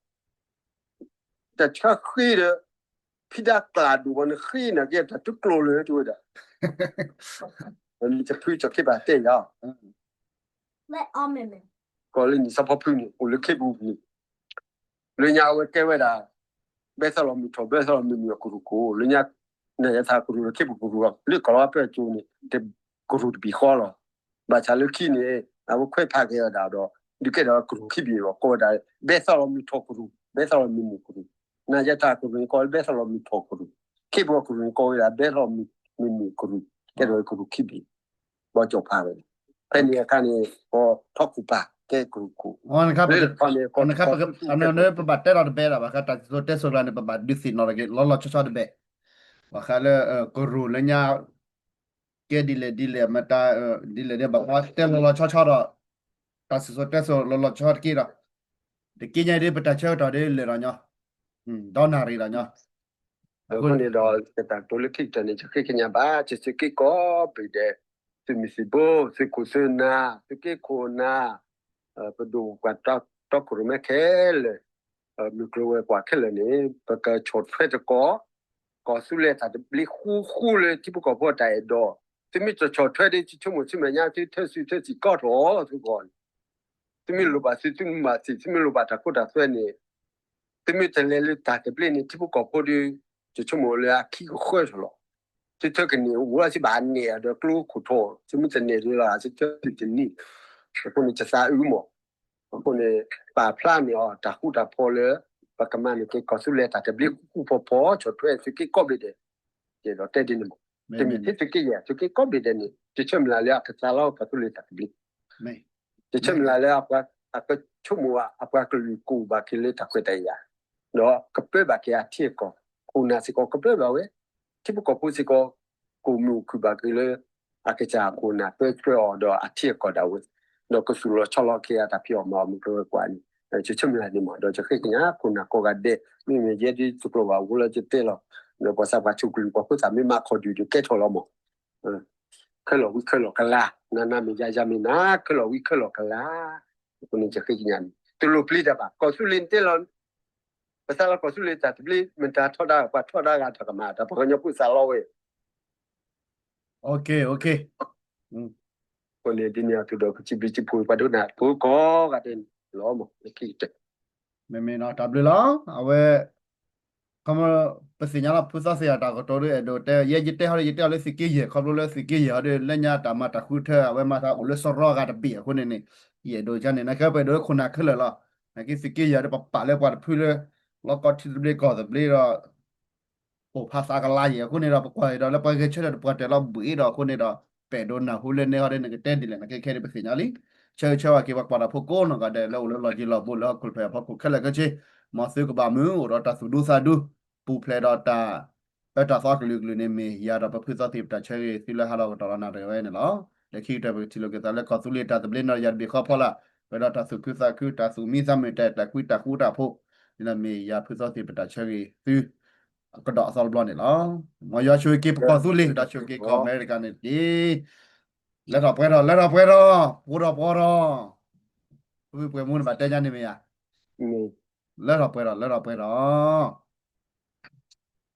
တၢ်ဆှါဃ့ဒီး ဖံဒၣ်ကျးဒိၣ်ဘၣ်နဃ့နၤက့ တၢ်တကျိၤလၢၤ တဲဝဲဒၣ်. တဖုကၠီၤခ့ပာ်တဲယၤ ကိးလၢနံၣ်စီၤဖီဖုန့ၣ် အိၣ်လၢခ့ပူၤန့ၣ် လၢညါအဝဲကဲဝဲဒၣ် ဘဲသီလီၤမုၢ်ထီၣ် ဘဲသီလီၤမုၢ်နုာ်အကရူၢ်ခိၣ် လၢညါ နယသးကရူၢ်လၢခ့ပူၤကရူၢ်လီၤ လၢကီၢ်လီၤဝါဖဲအကၠိန့ၣ် တကရူၢ်တဘ့ၣ်ဃီလီၤ. ဘၣ်ဆၣ်လၢခံန့ၣ် အဝဲခွဲးဖးက့ၤဝဲဒၣ်ဒီး ဒုးကဲထီၣ်ကရူၢ်ခံဘ့ၣ်လီၤ ကိးဝဲဒၣ် ဘဲသီလီၤမုၢ်ထီၣ်ကရူၢ် ဘဲသီလီၤမုၢ်နုာ်ကရူၢ်. နယသးကရူၢ်န့ၣ် ကိးလၢဘဲသီလီၤမုၢ်ထီၣ်ကရူၢ်, ခ့ပူၤကရူၢ်န့ၣ် ကိးဝဲဒၣ် ဘဲသီလီၤမုၢ်နုာ်ကရူၢ်, ကဲထီၣ်ဝဲကရူၢ်ခံဘ့ၣ် ဘီကၠီၣ်ဖးဝဲန့ၣ် ဖဲန့ၣ်အခါန့ၣ် ပထီၣ်ကူၣ်ပာ်ကဲကရူၢ်ခိၣ် လၢတခီန့ၣ် ပဘၣ်တဲလီၤတဘဲလီၤ ဘၣ်ဃးတၢ်စံၣ်စိၤတဲစိၤကျါန့ၣ် ပဘၣ်ဒုးသ့ၣ်နီၣ်ထီၣ်က့ၤလီၤလီၤဆီဆီတဘဲ, ဘၣ်ဃးလၢ ကရူၢ်လၢညါ ကဲဒ်လဲၣ်ဒ်လဲၣ် မတၤ ဒ်လဲၣ်ဒ် ဘၣ်တဲလီၤလီၤဆီဆီဒီး တၢ်စံၣ်စိၤတဲစိၤလီၤလီၤဆီဆီတက့ၢ်ဒီး တက့ၢ်ညါဒ် ပတၢ်ဆၢကတီၢ်ဒ်လဲၣ်ဒီးညီ ဒီနၣ်ရံၣ်ဒီးညီ အဃိန့ၣ်ဒီး တၢ်တိၤလၢခံကတၢၢ်န့ၣ် ယဃ့ကညးဘၣ် ကသုးက့ကိးဘ့ၣ်ဒဲး သုးမုၢ်သံၣ်ဘိ သုးခိၣ်သုးနၢ် သုးက့ခိၣ်နၢ် ပဒိၣ်ပှၤတီခိၣ်ရိၣ်မဲခဲလၢာ် မုၢ်ကျိၤဝဲၤကွာ်ခဲလၢာ်န့ၣ် ပကဆီၣ်ထွဲသကိး ကီၢ်သူလ့ၤတၢ်သဘျ့ဃူဃူလၢထံဖိကီၢ်ဖိအတၢ်အဲၣ်ဒိး, သုမ့ၢ်တဆီၣ်ထွဲဒီး ယဆိကမိၣ်ဆူမဲာ်ညါ သုထၢစုထၢစံၣ်ကီထီၣ်သုဂီၢ်န့ၣ် သုမ့ၢ်လိၣ်ဘၣ်သု သုမ့ၢ်ဘၣ်သ့ၣ် သုမ့ၢ်လိၣ်ဘၣ်တၢ်ခိတၢ်သွဲန့ၣ် သုမ့ၢ်တလဲၤလၢတၢ်သဘျ့န့ၣ် ထံဖိကီၢ်ဖိဒီး ယဆိကမိၣ်လၢအခံကဃၢထီၣ်လီၤ. သုထၢကန့ၢ်အိၣ်ဝဲစ့ၢ်ဘၣ်အနဲၣ်ဒီးကျိခိၣ်ထီၣ် သုမ့ၢ်တနဲၣ်ဒီးလီၤ သုထၢသုတနံၣ် အဃိန့ၣ် ယသးအုးမး အဃိန့ၣ် ပာ်ဖျါန့ၢ်အီၤတၢ်ဃူတၢ်ဖိးလၢ ပကမၤန့ၢ်က့ၤကီၢ်သူလ့ၤတၢ်သဘျ့ဃူဃူဖိးဖိး ဆီၣ်ထွဲသုးက့ကိးဘ့ၣ်ဒဲး ကဲဒီးတဲဒ်န့ၣ်မး တမ့ၢ်ထဲသုးက့ယဲၢ် သုးက့ကိးဘ့ၣ်ဒဲးန့ၣ် ယဆၢမုၢ်လၢ်လၢအကသးလီၤကီၢ်သူလ့ၤတၢ်သဘျ့ ယဆၢမုၢ်လၢ်လၢ အကဆိကမိၣ်အပှၤကလုာ်ကအိၣ်ဘၣ်က့ၤလၢတၢ်ခွဲးတၢ်ယာ်, ဒီးကပၢဘၣ်က့ၤအထံအကီၢ်, ခိၣ်နၢ်စ့ၢ်ကီးကပၢဘၣ်ဝဲ, ထံဖိကီၢ်ဖိစ့ၢ်ကီး ကအိၣ်မုာ်အိၣ်ခုၣ်ဘၣ်က့ၤလၢ အကစၢ်ခိၣ်နၢ်ပၢဆှၢအီၤဒီးအထံအကီၢ်ဒၣ်ဝဲ, ဒီးကသူၣ်လီၤဆီလီၤက့ၤအတၢ်ဖံးအီၣ်မၤအီၣ်မုၢ်ကျိၤဝဲၤကွာ်န့ၣ်, ယဆၢမုၢ်လၢ်န့ၣ်မး ဒီးယဃ့ကညးခိၣ်နၢ်ကိးဂၤဒဲး မ့မ့ၢ်ယဲဒ်သုးကျိၤဘၣ်ဝဲလၢယတဲလီၤ, ဒီးပှၤသးပှၢ်ဆိၣ်ကလုၢ်ပှၤဖိသၣ်မ့ၢ်မၤခီၣ်ဒုၣ်ဒီးကဲထီၣ်လီၤမး ခဲလၢာ်ဝံခဲလၢာ်ကလၤ, နၤနၤမ့ၢ်ယၤယၤမ့ၢ်နၤ, ခဲလၢာ်ဝံခဲလၢာ်ကလၤ, အဃိန့ၣ်ယဃ့ကညးန့ၣ် တလိၣ်ပျံၤတၢ်ဘၣ်, ကီၢ်သူလ့ၤန့ၣ်တဲလီၤ, ပသးလီၤကီၢ်သူလ့ၤတၢ်သဘျ့ မတၤထီဒါပှၤထီဒါဂၤတၢ်ကမၣ် တၢ်ပှၤကညီဖိသးလီဝဲ, အဃိန့ၣ်ဒ်န့ၣ်အသိးဒီး ပစံးဘျုးစံးဖှိၣ်ပှၤဒိကနၣ်ဖိကိးဂၤဒဲးန့ၣ်လီၤမး, မ့မ့ၢ်နီၤ တၢ်ဘျုးလီၤ, အဝဲ ခီမီ ပသ့ၣ်ညါလီၤ ဖုသီသ့ၣ်အတၢ်ကတိၤဒီး အဲၣ်ဒိးတဲ ယဲယတဲဟီဒီး ယတဲအီၤလၢသုးက့ယဲၢ် ခီဖျိလၢသုးက့ယဲၢ်ဟီဒီး လၢညါတၢ်မၤတၢ်ဃုထၢ အဝဲမၤသးအိၣ်လၢစီၤရီဂၤတဘ့ၣ်အဃိန့ၣ်န့ၣ် ယအဲၣ်ဒိးကန့ၣ် နကဲပအဲၣ်ဒိးလၢခိၣ်နၢ်ခဲလၢာ်လီၤ, နာ်က့သုးက့ယဲၢ်ဒီး ပပာ်လၢပှၤတဖုလၢ လီၢ်ကီၢ်ထံသဘျ့ကီၢ်သဘျ့ဒီး ပိာ်ဖးသးကလါယဲၢ်အဃိန့ၣ်ဒီး ပကွၢ်က့ၤဒီးလၢပှၤဂဲၤဆၢထၢၣ်တပှၤတၢၢ်လီၤဘှံးဒီးအဃိန့ၣ်ဒီး ပအဲၣ်ဒိးနၢ်ဟူလၢန့ၢ်ဟီဒီး နကတဲဒ်လဲၣ် နကဲခဲန့ၣ်ပသ့ၣ်ညါလံ, ဆၢဂ့ၤဆၢဝါက့ၤပှၤကွၢ်တၢ်ဖိကိးနီၢ်ဂၤဒဲးလၢအိၣ်လၢလီၢ်ယံၤလီၢ်ဘူးလၢဟီၣ်ခိၣ်ဖျၢၣ်အဖီခိၣ်ခဲလၢာ်ခဲဆ့, မ်သုကဘၣ်မုာ်အိၣ်ဒီးတၢ်သူၣ်ဒူသးဒူ ပူၤဖျဲးဒီးတၢ်အၢတၢ်သီကလုာ်ကလုာ်န့ၣ် မ့ၢ်ယၤဒီးပဖုသီသ့ၣ်ပတၢ်ဆၢဂ့ၤသုလၢဟါလီၤကတီၢ်လီၤနၣ်ရံၣ်ဝဲန့ၣ်လီၤ. လၢခံကတၢၢ်ပကထံၣ်လိာ်က့ၤသးလၢကီၢ်သူလ့ၤတၢ်သဘျ့နီၣ်တယၤတဘ့ၣ်ဃီဖီလာ် ပှဲၤဒီးတၢ်သူၣ်ခုသးခု တၢ်သူၣ်မံသးမုာ် တၢ်အဲၣ်တၢ်ကွံ တၢ်ဃူတၢ်ဖိး န့ၣ်ဒီးမ့ၢ်ယၤဖုသီသ့ၣ်ပတၢ်ဆၢဂ့ၤသု ကဒီးအသီတဘျီန့ၣ်လီၤ. မ်ယွၤဆိၣ်ဂ့ၤက့ၤပကီၢ်သူလ့ၤ ဒီးဆိၣ်ဂ့ၤက့ၤကီၢ်အမဲရကၤန့ၣ်တက့ၢ်. လၢထီၣ်ပှဲၤထီၣ် လၢထီၣ်ပှဲၤထီၣ် ပှဲၤထီၣ်ပှဲၤထီၣ် ပှဲၤမူန့ၣ်ဘၣ်တဲညါန့ၣ်မ့ၢ်ဧါ. လၢထီၣ်ပှဲၤထီၣ် လၢထီၣ်ပှဲၤထီၣ်